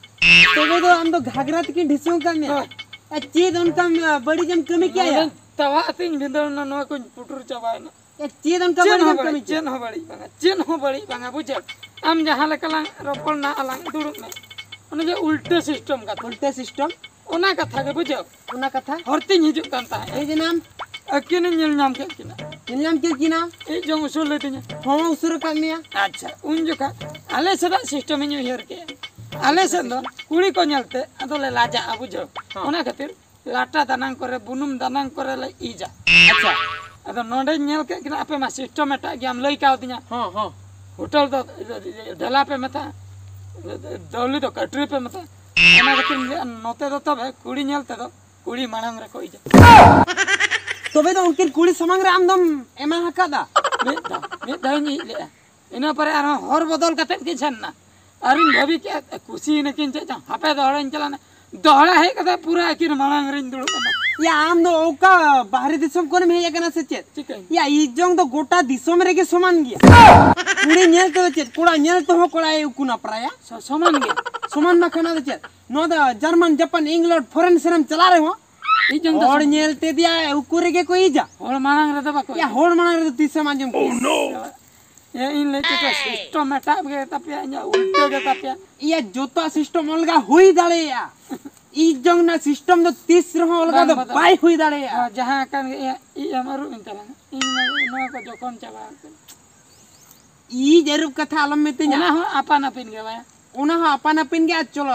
ᱛᱚᱵᱮ ᱫᱚ ᱟᱢ ᱫᱚ ᱜᱷᱟᱜᱽᱨᱟ ᱛᱮᱠᱤᱱ ᱰᱷᱤᱥᱩᱢ ᱟᱠᱟᱫ ᱢᱮᱭᱟ? ᱦᱳᱭ᱾ ᱟᱨ ᱪᱮᱫ ᱚᱱᱠᱟᱢ, ᱟ, ᱵᱟᱹᱲᱤᱡ ᱮᱢ ᱠᱟᱹᱢᱤ ᱠᱮᱜᱼᱟ ᱭᱟ? ᱱᱚᱰᱮᱧ ᱛᱟᱣᱟᱜ ᱛᱤᱧ ᱵᱷᱤᱸᱫᱟᱹᱲ ᱮᱱᱟ, ᱱᱚᱣᱟ ᱠᱚᱧ ᱯᱩᱴᱩᱨ ᱪᱟᱵᱟᱭᱮᱱᱟ᱾ ᱮ, ᱪᱮᱫ ᱚᱱᱠᱟ ᱪᱮᱫ ᱵᱟᱹᱲᱤᱡ ᱦᱚᱸ ᱮᱢ ᱵᱟᱹᱲᱤᱡ, ᱠᱟᱹᱢᱤ ᱠᱮᱫ? ᱪᱮᱫ ᱦᱚᱸ ᱵᱟᱹᱲᱤᱡ ᱵᱟᱝᱟ, ᱪᱮᱫ ᱦᱚᱸ ᱵᱟᱹᱲᱤᱡ ᱵᱟᱝᱟ, ᱵᱩᱡᱷᱟᱹᱣ᱾ ᱟᱢ ᱡᱟᱦᱟᱸ ᱞᱮᱠᱟ ᱞᱟᱝ ᱨᱚᱯᱚᱲ ᱱᱟ, ᱟᱞᱟᱝ ᱫᱩᱲᱩᱵ ᱢᱮ᱾ ᱚᱱᱮ ᱡᱮ ᱩᱞᱴᱟᱹ system ᱠᱟᱛᱷᱟ᱾ ᱩᱞᱴᱟᱹ system? ᱚᱱᱟ ᱠᱟᱛᱷᱟ ᱜᱮ, ᱵᱩᱡᱷᱟᱹᱣ᱾ ᱚᱱᱟ ᱠᱟᱛᱷᱟ? ᱦᱚᱨᱛᱤᱧ ᱦᱤᱡᱩᱜ ᱠᱟᱱ ᱛᱟᱦᱮᱸᱫ᱾ ᱦᱮᱡ ᱮᱱᱟᱢ? ᱟᱹᱠᱤᱱᱤᱧ ᱧᱮᱞ ᱧᱟᱢ ᱠᱮᱫ ᱠᱤᱱᱟ᱾ ᱧᱮᱞ ᱧᱟᱢ ᱠᱮᱫ ᱠᱤᱱᱟ? ᱤᱡ ᱡᱚᱝ ᱩᱥᱩᱞ ᱞᱮᱫᱤᱧᱟ᱾ ᱦᱚᱸ, ᱩᱥᱩᱞ ᱟᱠᱟᱫ ᱢᱮᱭᱟ᱾ ᱟᱪᱪᱷᱟ, ᱩᱱ ᱡᱚᱠᱷᱟᱡ ᱟᱞᱮ ᱥᱮᱫᱟᱜ system ᱤᱧ ᱩᱭᱦᱟᱹᱨ ᱠᱮᱜᱼᱟ᱾ ᱟᱞᱮ ᱥᱮᱫ ᱫᱚ ᱠᱩᱲᱤ ᱠᱚ ᱧᱮᱞᱛᱮ ᱟᱫᱚᱞᱮ ᱞᱟᱡᱟᱜᱼᱟ, ᱵᱩᱡᱷᱟᱹᱣ᱾ ᱦᱚᱸ᱾ ᱚᱱᱟ ᱠᱷᱟᱹᱛᱤᱨ ᱞᱟᱴᱟ ᱫᱟᱱᱟᱝ ᱠᱚᱨᱮ, ᱵᱩᱱᱩᱢ ᱫᱟᱱᱟᱝ ᱠᱚᱨᱮ ᱞᱮ ᱤᱡᱟ᱾ ᱟᱪᱪᱷᱟ᱾ ᱟᱫᱚ ᱱᱚᱰᱮᱧ ᱧᱮᱞ ᱠᱮᱫ ᱠᱤᱱᱟ, ᱟᱯᱮ ᱢᱟ system ᱮᱴᱟᱜ ᱜᱮᱭᱟᱢ ᱞᱟᱹᱭ ᱠᱟᱣᱫᱤᱧᱟ᱾ ᱦᱚᱸ, ᱦᱚᱸ᱾ ᱦᱳᱴᱮᱞ ᱫᱚ ᱰᱷᱮᱞᱟ ᱯᱮ ᱢᱮᱛᱟᱜᱼᱟ, ᱫᱟᱹᱣᱞᱤ ᱫᱚ ᱠᱟᱹᱴᱨᱤ ᱯᱮ ᱢᱮᱛᱟᱜᱼᱟ᱾ ᱚᱱᱟ ᱠᱷᱟᱹᱛᱤᱨ ᱤᱧ ᱞᱟᱹᱭᱟ, ᱱᱚᱛᱮ ᱫᱚ ᱛᱚᱵᱮ ᱠᱩᱲᱤ ᱧᱮᱞ ᱛᱮᱫᱚ ᱠᱩᱲᱤ ᱢᱟᱲᱟᱝ ᱨᱮᱠᱚ ᱤᱡᱟ᱾ ᱛᱚᱵᱮ ᱫᱚ ᱩᱱᱠᱤᱱ ᱠᱩᱲᱤ ᱥᱟᱢᱟᱝ ᱨᱮ ᱟᱢ ᱫᱚᱢ ᱮᱢᱟ ᱟᱠᱟᱫᱟ? ᱢᱤᱫ ᱫᱷᱟᱣ, ᱢᱤᱫ ᱫᱷᱟᱣ ᱤᱧ ᱤᱡ ᱞᱮᱫᱼᱟ᱾ ᱤᱱᱟᱹ ᱯᱚᱨᱮ ᱟᱨᱦᱚᱸ ᱦᱚᱨ ᱵᱚᱫᱚᱞ ᱠᱟᱛᱮᱫ ᱠᱤᱱ ᱥᱮᱱ ᱮᱱᱟ᱾ ᱟᱨᱤᱧ ᱵᱷᱟᱹᱵᱤ ᱠᱮᱫᱼᱟ, ᱠᱩᱥᱤᱭᱮᱱᱟ ᱠᱤᱱ ᱪᱮᱫ ᱪᱚᱝ, ᱦᱟᱯᱮ ᱫᱚᱦᱲᱟᱧ ᱪᱟᱞᱟᱣ ᱮᱱᱟ᱾ ᱫᱚᱦᱲᱟ ᱦᱮᱡ ᱠᱟᱛᱮ ᱯᱩᱨᱟᱹ ᱟᱹᱠᱤᱱ ᱢᱟᱲᱟᱝ ᱨᱤᱧ ᱫᱩᱲᱩᱵ ᱮᱱᱟ᱾ ᱭᱟ, ᱟᱢ ᱫᱚ ᱚᱠᱟ ᱵᱟᱦᱨᱮ ᱫᱤᱥᱚᱢ ᱠᱷᱚᱱᱮᱢ ᱦᱮᱡ ᱟᱠᱟᱱᱟ ᱥᱮ ᱪᱮᱫ? ᱪᱤᱠᱟᱹᱧ? ᱭᱟ, ᱤᱡ ᱡᱚᱝ ᱫᱚ ᱜᱚᱴᱟ ᱫᱤᱥᱚᱢ ᱨᱮᱜᱮ ᱥᱚᱢᱟᱱ ᱜᱮᱭᱟ᱾ ᱠᱩᱲᱤ ᱧᱮᱞ ᱛᱮᱫᱚ ᱪᱮᱫ, ᱠᱚᱲᱟ ᱧᱮᱞ ᱛᱮᱦᱚᱸ ᱠᱚᱲᱟᱭ ᱩᱠᱩ ᱱᱟᱯᱨᱟᱭᱟ᱾ ᱥᱚ-, ᱥᱚᱢᱟᱱ ᱜᱮ᱾ ᱥᱚᱢᱟᱱ ᱵᱟᱠᱷᱟᱱ ᱟᱫᱚ ᱪᱮᱫ? ᱱᱚᱣᱟ ᱫᱚ ᱡᱟᱨᱢᱟᱱ, ᱡᱟᱯᱟᱱ, ᱤᱝᱞᱚᱱᱰ, ᱯᱷᱚᱨᱮᱱ ᱥᱮᱱᱮᱢ ᱪᱟᱞᱟᱣ ᱨᱮᱦᱚᱸ, ᱤᱡ ᱡᱚᱝ ᱫᱚ ᱦᱚᱲ ᱥᱚᱢᱟᱱ᱾ ᱧᱮᱞ ᱛᱮᱫᱮᱭᱟ ᱩᱠᱩ ᱨᱮᱜᱮ ᱠᱚ ᱤᱡᱟ᱾ ᱦᱚᱲ ᱢᱟᱲᱟᱝ ᱨᱮᱫᱚ ᱵᱟᱠᱚ ᱭᱟ, ᱤᱡᱟ᱾ ᱦᱚᱲ ᱢᱟᱲᱟᱝ ᱨᱮᱫᱚ ᱛᱤᱥᱮᱢ ᱟᱸᱡᱚᱢ ᱠᱮᱫᱟ? ᱮ, ᱤᱧ ᱞᱟᱹᱭ ᱠᱮᱫᱟ system ᱮᱴᱟᱜ ᱜᱮ ᱛᱟᱯᱮᱭᱟ, ᱤᱧᱟᱹᱜ ᱩᱞᱴᱟᱹ ᱜᱮ ᱛᱟᱯᱮᱭᱟ᱾ ᱤᱭᱟᱹ, ᱡᱚᱛᱚᱣᱟᱜ system ᱚᱞᱜᱟ ᱦᱩᱭ ᱫᱟᱲᱮᱭᱟᱜᱼᱟ᱾ ᱤᱡ ᱡᱚᱝ ᱨᱮᱱᱟᱜ system ᱫᱚ ᱛᱤᱥ ᱨᱮᱦᱚᱸ ᱚᱞᱜᱟ ᱵᱟᱝ ᱫᱚ ᱵᱚᱫᱚᱞ᱾ ᱵᱟᱭ ᱦᱩᱭ ᱫᱟᱲᱮᱭᱟᱜᱼᱟ᱾ ᱦᱚᱸ, ᱡᱟᱦᱟᱸ ᱠᱟᱱ ᱜᱮ, ᱤᱭᱟᱹ, ᱤᱡ ᱮᱢ ᱟᱹᱨᱩᱵ ᱮᱱ ᱛᱟᱞᱟᱝᱟ᱾ ᱤᱧ ᱢᱟ ᱱᱚᱣᱟ ᱠᱚ ᱡᱚᱠᱷᱚᱱ ᱪᱟᱵᱟ ᱟᱠᱟᱱᱟ᱾ ᱤᱡ ᱟᱹᱨᱩᱵ ᱠᱟᱛᱷᱟ ᱟᱞᱚᱢ ᱢᱤᱛᱟᱹᱧᱟ᱾ ᱚᱱᱟ ᱦᱚᱸ ᱟᱯᱟᱱ ᱟᱹᱯᱤᱱ ᱜᱮ ᱵᱟᱭᱟ᱾ ᱚᱱᱟ ᱦᱚᱸ ᱟᱯᱟᱱ ᱟᱹᱯᱤᱱ ᱜᱮ᱾ ᱟᱨ ᱪᱚᱞᱚ,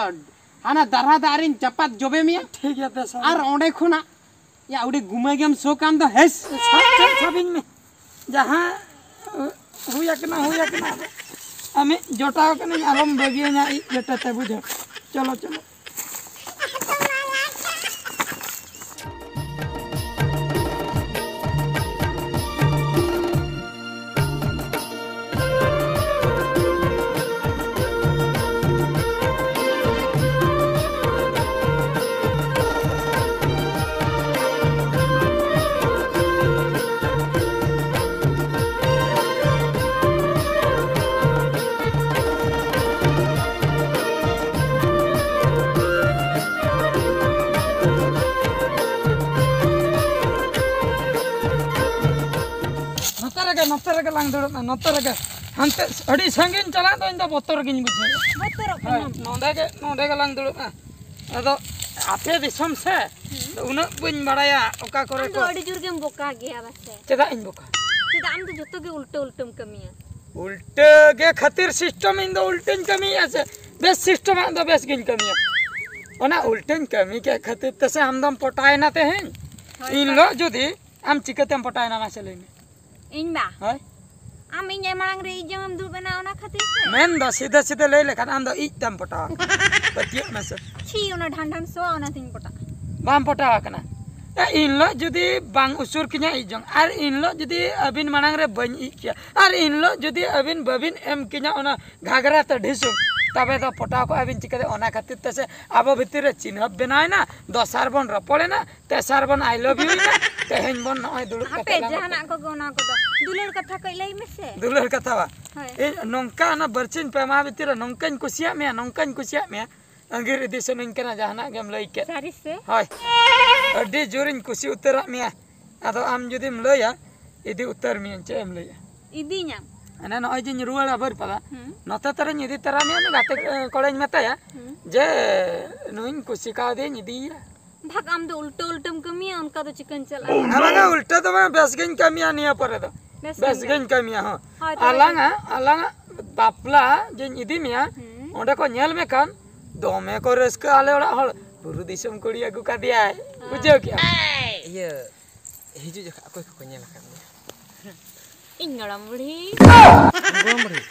ᱦᱟᱱᱟ ᱫᱟᱨᱦᱟ ᱫᱟᱜ ᱨᱤᱧ ᱪᱟᱯᱟᱫ ᱡᱚᱵᱮ ᱢᱮᱭᱟ᱾ ᱴᱷᱤᱠ ᱜᱮᱭᱟ, ᱵᱮᱥ᱾ ᱟᱨ ᱚᱸᱰᱮ ᱠᱷᱚᱱᱟᱜ, ᱭᱟ, ᱟᱹᱰᱤ ᱜᱩᱢᱟᱹ ᱜᱮᱢ ᱥᱚ ᱠᱟᱱ ᱫᱚ, ᱦᱮᱥ᱾ ᱥᱟᱵ, ᱥᱟᱵ, ᱥᱟᱵᱤᱧ ᱢᱮ᱾ ᱡᱟᱦᱟᱸ, ᱦᱩᱭ ᱟᱠᱟᱱᱟ, ᱦᱩᱭ ᱟᱠᱟᱱᱟ᱾ ᱟᱢᱤᱡ ᱡᱚᱴᱟᱣ ᱠᱟᱹᱱᱟᱹᱧ, ᱟᱞᱚᱢ ᱵᱟᱹᱜᱤᱭᱟᱹᱧᱟ ᱤᱡ ᱵᱮᱴᱟ ᱛᱮ, ᱵᱩᱡᱷᱟᱹᱣ᱾ ᱪᱚᱞᱚ, ᱪᱚᱞᱚ᱾ ᱱᱚᱛᱮ ᱨᱮᱜᱮ, ᱱᱚᱛᱮ ᱨᱮᱜᱮ ᱞᱟᱝ ᱫᱩᱲᱩᱵᱼᱟ, ᱱᱚᱛᱮ ᱨᱮᱜᱮ᱾ ᱦᱟᱱᱛᱮ ᱟᱹᱰᱤ ᱥᱟᱺᱜᱤᱧ ᱪᱟᱞᱟᱜ ᱫᱚ ᱤᱧ ᱫᱚ ᱵᱚᱛᱚᱨ ᱜᱤᱧ ᱵᱩᱡᱷᱟᱹᱣᱟ᱾ ᱵᱚᱛᱚᱨᱚᱜ ᱦᱳᱭ, ᱠᱟᱱᱟᱢ? ᱱᱚᱸᱰᱮ ᱜᱮ, ᱱᱚᱸᱰᱮ ᱜᱮ ᱞᱟᱝ ᱫᱩᱲᱩᱵᱼᱟ᱾ ᱟᱫᱚ ᱟᱯᱮ ᱫᱤᱥᱚᱢ ᱥᱮ, ᱦᱩᱸ᱾ ᱩᱱᱟᱹᱜ ᱵᱟᱹᱧ ᱵᱟᱲᱟᱭᱟ ᱚᱠᱟ ᱠᱚᱨᱮ ᱟᱢ ᱫᱚ ᱠᱚ᱾ ᱟᱹᱰᱤ ᱡᱳᱨ ᱜᱮᱢ ᱵᱚᱠᱟ ᱜᱮᱭᱟ ᱵᱟᱥᱮ? ᱪᱮᱫᱟᱜ ᱤᱧ ᱵᱚᱠᱟ? ᱪᱮᱫᱟᱜ, ᱟᱢ ᱫᱚ ᱡᱚᱛᱚ ᱜᱮ ᱩᱞᱴᱟᱹ ᱩᱞᱴᱟᱹᱢ ᱠᱟᱹᱢᱤᱭᱟ᱾ ᱩᱞᱴᱟᱹ ᱜᱮ ᱠᱷᱟᱹᱛᱤᱨ system, ᱤᱧ ᱫᱚ ᱩᱞᱴᱟᱹᱧ ᱠᱟᱹᱢᱤᱭᱮᱫᱼᱟ ᱥᱮ? ᱵᱮᱥ system ᱟᱜ ᱫᱚ ᱵᱮᱥ ᱜᱤᱧ ᱠᱟᱹᱢᱤᱭᱟ᱾ ᱚᱱᱟ ᱩᱞᱴᱟᱹᱧ ᱠᱟᱹᱢᱤ ᱠᱮᱫ ᱠᱷᱟᱹᱛᱤᱨ ᱛᱮᱥᱮ ᱟᱢ ᱫᱚᱢ ᱯᱚᱴᱟᱣᱮᱱᱟ ᱛᱮᱦᱮᱧ᱾ ᱦᱳᱭ, ᱤᱧ ᱦᱳᱭ᱾ ᱦᱤᱞᱳᱜ ᱡᱩᱫᱤ ᱟᱢ ᱪᱤᱠᱟᱹᱛᱮᱢ ᱯᱚᱴᱟᱣᱮᱱᱟ, ᱢᱟᱥᱮ ᱞᱟᱹᱭ ᱢᱮ? ᱤᱧ ᱵᱟ? ᱦᱳᱭ᱾ ᱟᱢ ᱤᱧ ᱢᱟᱲᱟᱝ ᱨᱮ ᱤᱡ ᱡᱚᱝ ᱮᱢ ᱫᱩᱲᱩᱵ ᱮᱱᱟ, ᱚᱱᱟ ᱠᱷᱟᱹᱛᱤᱨ ᱛᱮ? ᱢᱮᱱ ᱫᱚ ᱥᱤᱫᱷᱟᱹ ᱥᱤᱫᱷᱟᱹ ᱞᱟᱹᱭ ᱞᱮᱠᱷᱟᱱ ᱟᱢ ᱫᱚ ᱤᱡ ᱛᱮᱢ ᱯᱚᱴᱟᱣ ᱟᱠᱟᱱᱟ᱾ ᱯᱟᱹᱛᱭᱟᱹᱜ ᱢᱮᱥᱮ᱾ ᱪᱷᱤ, ᱚᱱᱟ ᱰᱷᱟᱱ ᱰᱷᱟᱱ ᱥᱚᱣᱟ, ᱚᱱᱟᱛᱤᱧ ᱯᱚᱴᱟᱜ᱾ ᱵᱟᱢ ᱯᱚᱴᱟᱣ ᱟᱠᱟᱱᱟ᱾ ᱮ, ᱤᱱ ᱦᱤᱞᱳᱜ ᱡᱩᱫᱤ ᱵᱟᱝ ᱩᱥᱩᱨ ᱠᱤᱧᱟ ᱤᱡ ᱡᱚᱝ, ᱟᱨ ᱤᱱ ᱦᱤᱞᱳᱜ ᱡᱩᱫᱤ ᱟᱹᱵᱤᱱ ᱢᱟᱲᱟᱝ ᱨᱮ ᱵᱟᱹᱧ ᱤᱡ ᱠᱮᱭᱟ, ᱟᱨ ᱤᱱ ᱦᱤᱞᱳᱜ ᱡᱩᱫᱤ ᱟᱹᱵᱤᱱ ᱵᱟᱹᱵᱤᱱ ᱮᱢ ᱠᱤᱧᱟ ᱚᱱᱟ ᱜᱷᱟᱜᱽᱨᱟ ᱛᱮ ᱰᱷᱤᱥᱩᱢ, ᱛᱚᱵᱮ ᱫᱚ ᱯᱚᱴᱟᱣ ᱠᱚᱜᱼᱟ ᱵᱤᱱ ᱪᱤᱠᱟᱹᱛᱮ? ᱚᱱᱟ ᱠᱷᱟᱹᱛᱤᱨ ᱛᱮᱥᱮ ᱟᱵᱚ ᱵᱷᱤᱛᱤᱨ ᱨᱮ ᱪᱤᱱᱦᱟᱹᱯ ᱵᱮᱱᱟᱣ ᱮᱱᱟ, ᱫᱚᱥᱟᱨ ᱵᱚᱱ ᱨᱚᱯᱚᱲ ᱮᱱᱟ, ᱛᱮᱥᱟᱨ ᱵᱚᱱ I love you ᱮᱱᱟ, ᱛᱮᱦᱮᱧ ᱵᱚᱱ ᱱᱚᱜᱼᱚᱭ ᱫᱩᱲᱩᱵ ᱦᱟᱯᱮ, ᱠᱟᱛᱮ ᱞᱟᱝ ᱡᱟᱦᱟᱱᱟᱜ ᱠᱚᱜᱮ ᱚᱱᱟ ᱠᱚᱫᱚ᱾ ᱫᱩᱞᱟᱹᱲ ᱠᱟᱛᱷᱟ ᱠᱚ ᱞᱟᱹᱭ ᱢᱮᱥᱮ᱾ ᱫᱩᱞᱟᱹᱲ ᱠᱟᱛᱷᱟ ᱵᱟ? ᱦᱳᱭ᱾ ᱤᱧ ᱱᱚᱝᱠᱟ ᱚᱱᱟ ᱵᱟᱨᱥᱤᱧ ᱯᱮ ᱢᱟᱦᱟ ᱵᱷᱤᱛᱤᱨ ᱨᱮ ᱱᱚᱝᱠᱟᱧ ᱠᱩᱥᱤᱭᱟᱜ ᱢᱮᱭᱟ, ᱱᱚᱝᱠᱟᱧ ᱠᱩᱥᱤᱭᱟᱜ ᱢᱮᱭᱟ, ᱟᱸᱜᱤᱨ ᱤᱫᱤ ᱥᱟᱱᱟᱧ ᱠᱟᱱᱟ ᱡᱟᱦᱟᱱᱟᱜ ᱜᱮᱢ ᱞᱟᱹᱭ ᱠᱮᱫ᱾ ᱥᱟᱹᱨᱤ ᱥᱮ? ᱦᱳᱭ᱾ ᱟᱹᱰᱤ ᱡᱳᱨᱤᱧ ᱠᱩᱥᱤ ᱩᱛᱟᱹᱨᱟᱜ ᱢᱮᱭᱟ᱾ ᱟᱫᱚ ᱟᱢ ᱡᱩᱫᱤᱢ ᱞᱟᱹᱭᱟ, ᱤᱫᱤ ᱩᱛᱟᱹᱨ ᱢᱤᱭᱟᱹᱧ, ᱪᱮᱫ ᱮᱢ ᱞᱟᱹᱭᱟ? ᱤᱫᱤᱧᱟᱢ? ᱢᱟᱱᱮ ᱱᱚᱜᱼᱚᱭ ᱡᱮᱧ ᱨᱩᱣᱟᱹᱲᱟ ᱵᱟᱹᱨᱯᱟᱫᱟ, ᱦᱩᱸ᱾ ᱱᱚᱛᱮ ᱛᱟᱨᱟᱧ ᱤᱫᱤ ᱛᱟᱨᱟ ᱢᱮᱭᱟ, ᱩᱱᱤ ᱜᱟᱛᱮ ᱠᱚᱲᱟᱧ ᱢᱮᱛᱟᱭᱟ ᱦᱩᱸ᱾ ᱡᱮ ᱱᱩᱭᱤᱧ ᱠᱩᱥᱤ ᱠᱟᱣᱫᱮᱭᱟᱧ ᱤᱫᱤᱭᱮᱭᱟ᱾ ᱵᱷᱟᱜᱽ, ᱟᱢ ᱫᱚ ᱩᱞᱴᱟᱹ ᱩᱞᱴᱟᱹᱢ ᱠᱟᱹᱢᱤᱭᱟ, ᱚᱱᱠᱟ ᱫᱚ ᱪᱤᱠᱟᱹᱧ ᱪᱟᱞᱟᱜᱼᱟ? ᱟᱨ ᱵᱟᱝᱟ, ᱩᱞᱴᱟᱹ ᱫᱚ ᱵᱟᱝ, ᱵᱮᱥ ᱜᱤᱧ ᱠᱟᱹᱢᱤᱭᱟ ᱱᱤᱭᱟᱹ ᱯᱚᱨᱮ ᱫᱚ᱾ ᱵᱮᱥ ᱵᱮᱥ ᱜᱮ᱾ ᱜᱤᱧ ᱠᱟᱹᱢᱤᱭᱟ, ᱦᱚᱸ᱾ ᱦᱳᱭ, ᱛᱚᱵᱮ ᱟᱞᱟᱝᱟ, ᱟᱞᱟᱝᱟᱜ ᱵᱟᱯᱞᱟ ᱡᱮᱧ ᱤᱫᱤ ᱢᱮᱭᱟ, ᱦᱩᱸ᱾ ᱚᱸᱰᱮ ᱠᱚ ᱧᱮᱞ ᱢᱮ ᱠᱷᱟᱱ ᱫᱚᱢᱮ ᱠᱚ ᱨᱟᱹᱥᱠᱟᱹ ᱟᱞᱮ ᱚᱲᱟᱜ ᱦᱚᱲ, ᱵᱩᱨᱩ ᱫᱤᱥᱚᱢ ᱠᱩᱲᱤ ᱟᱹᱜᱩ ᱠᱟᱫᱮᱭᱟᱭ, ᱦᱮᱸ᱾ ᱵᱩᱡᱷᱟᱹᱣ ᱠᱮᱜᱼᱟ? ᱤᱭᱟᱹ, ᱦᱤᱡᱩᱜ ᱡᱚᱠᱷᱟ ᱚᱠᱚᱭ ᱠᱚᱠᱚ ᱧᱮᱞ ᱟᱠᱟᱫ ᱢᱮᱭᱟ? ᱤᱧ ᱜᱚᱲᱚᱢ ᱵᱩᱲᱦᱤ᱾ ᱜᱚᱲᱚᱢ ᱵᱩᱲᱦᱤ?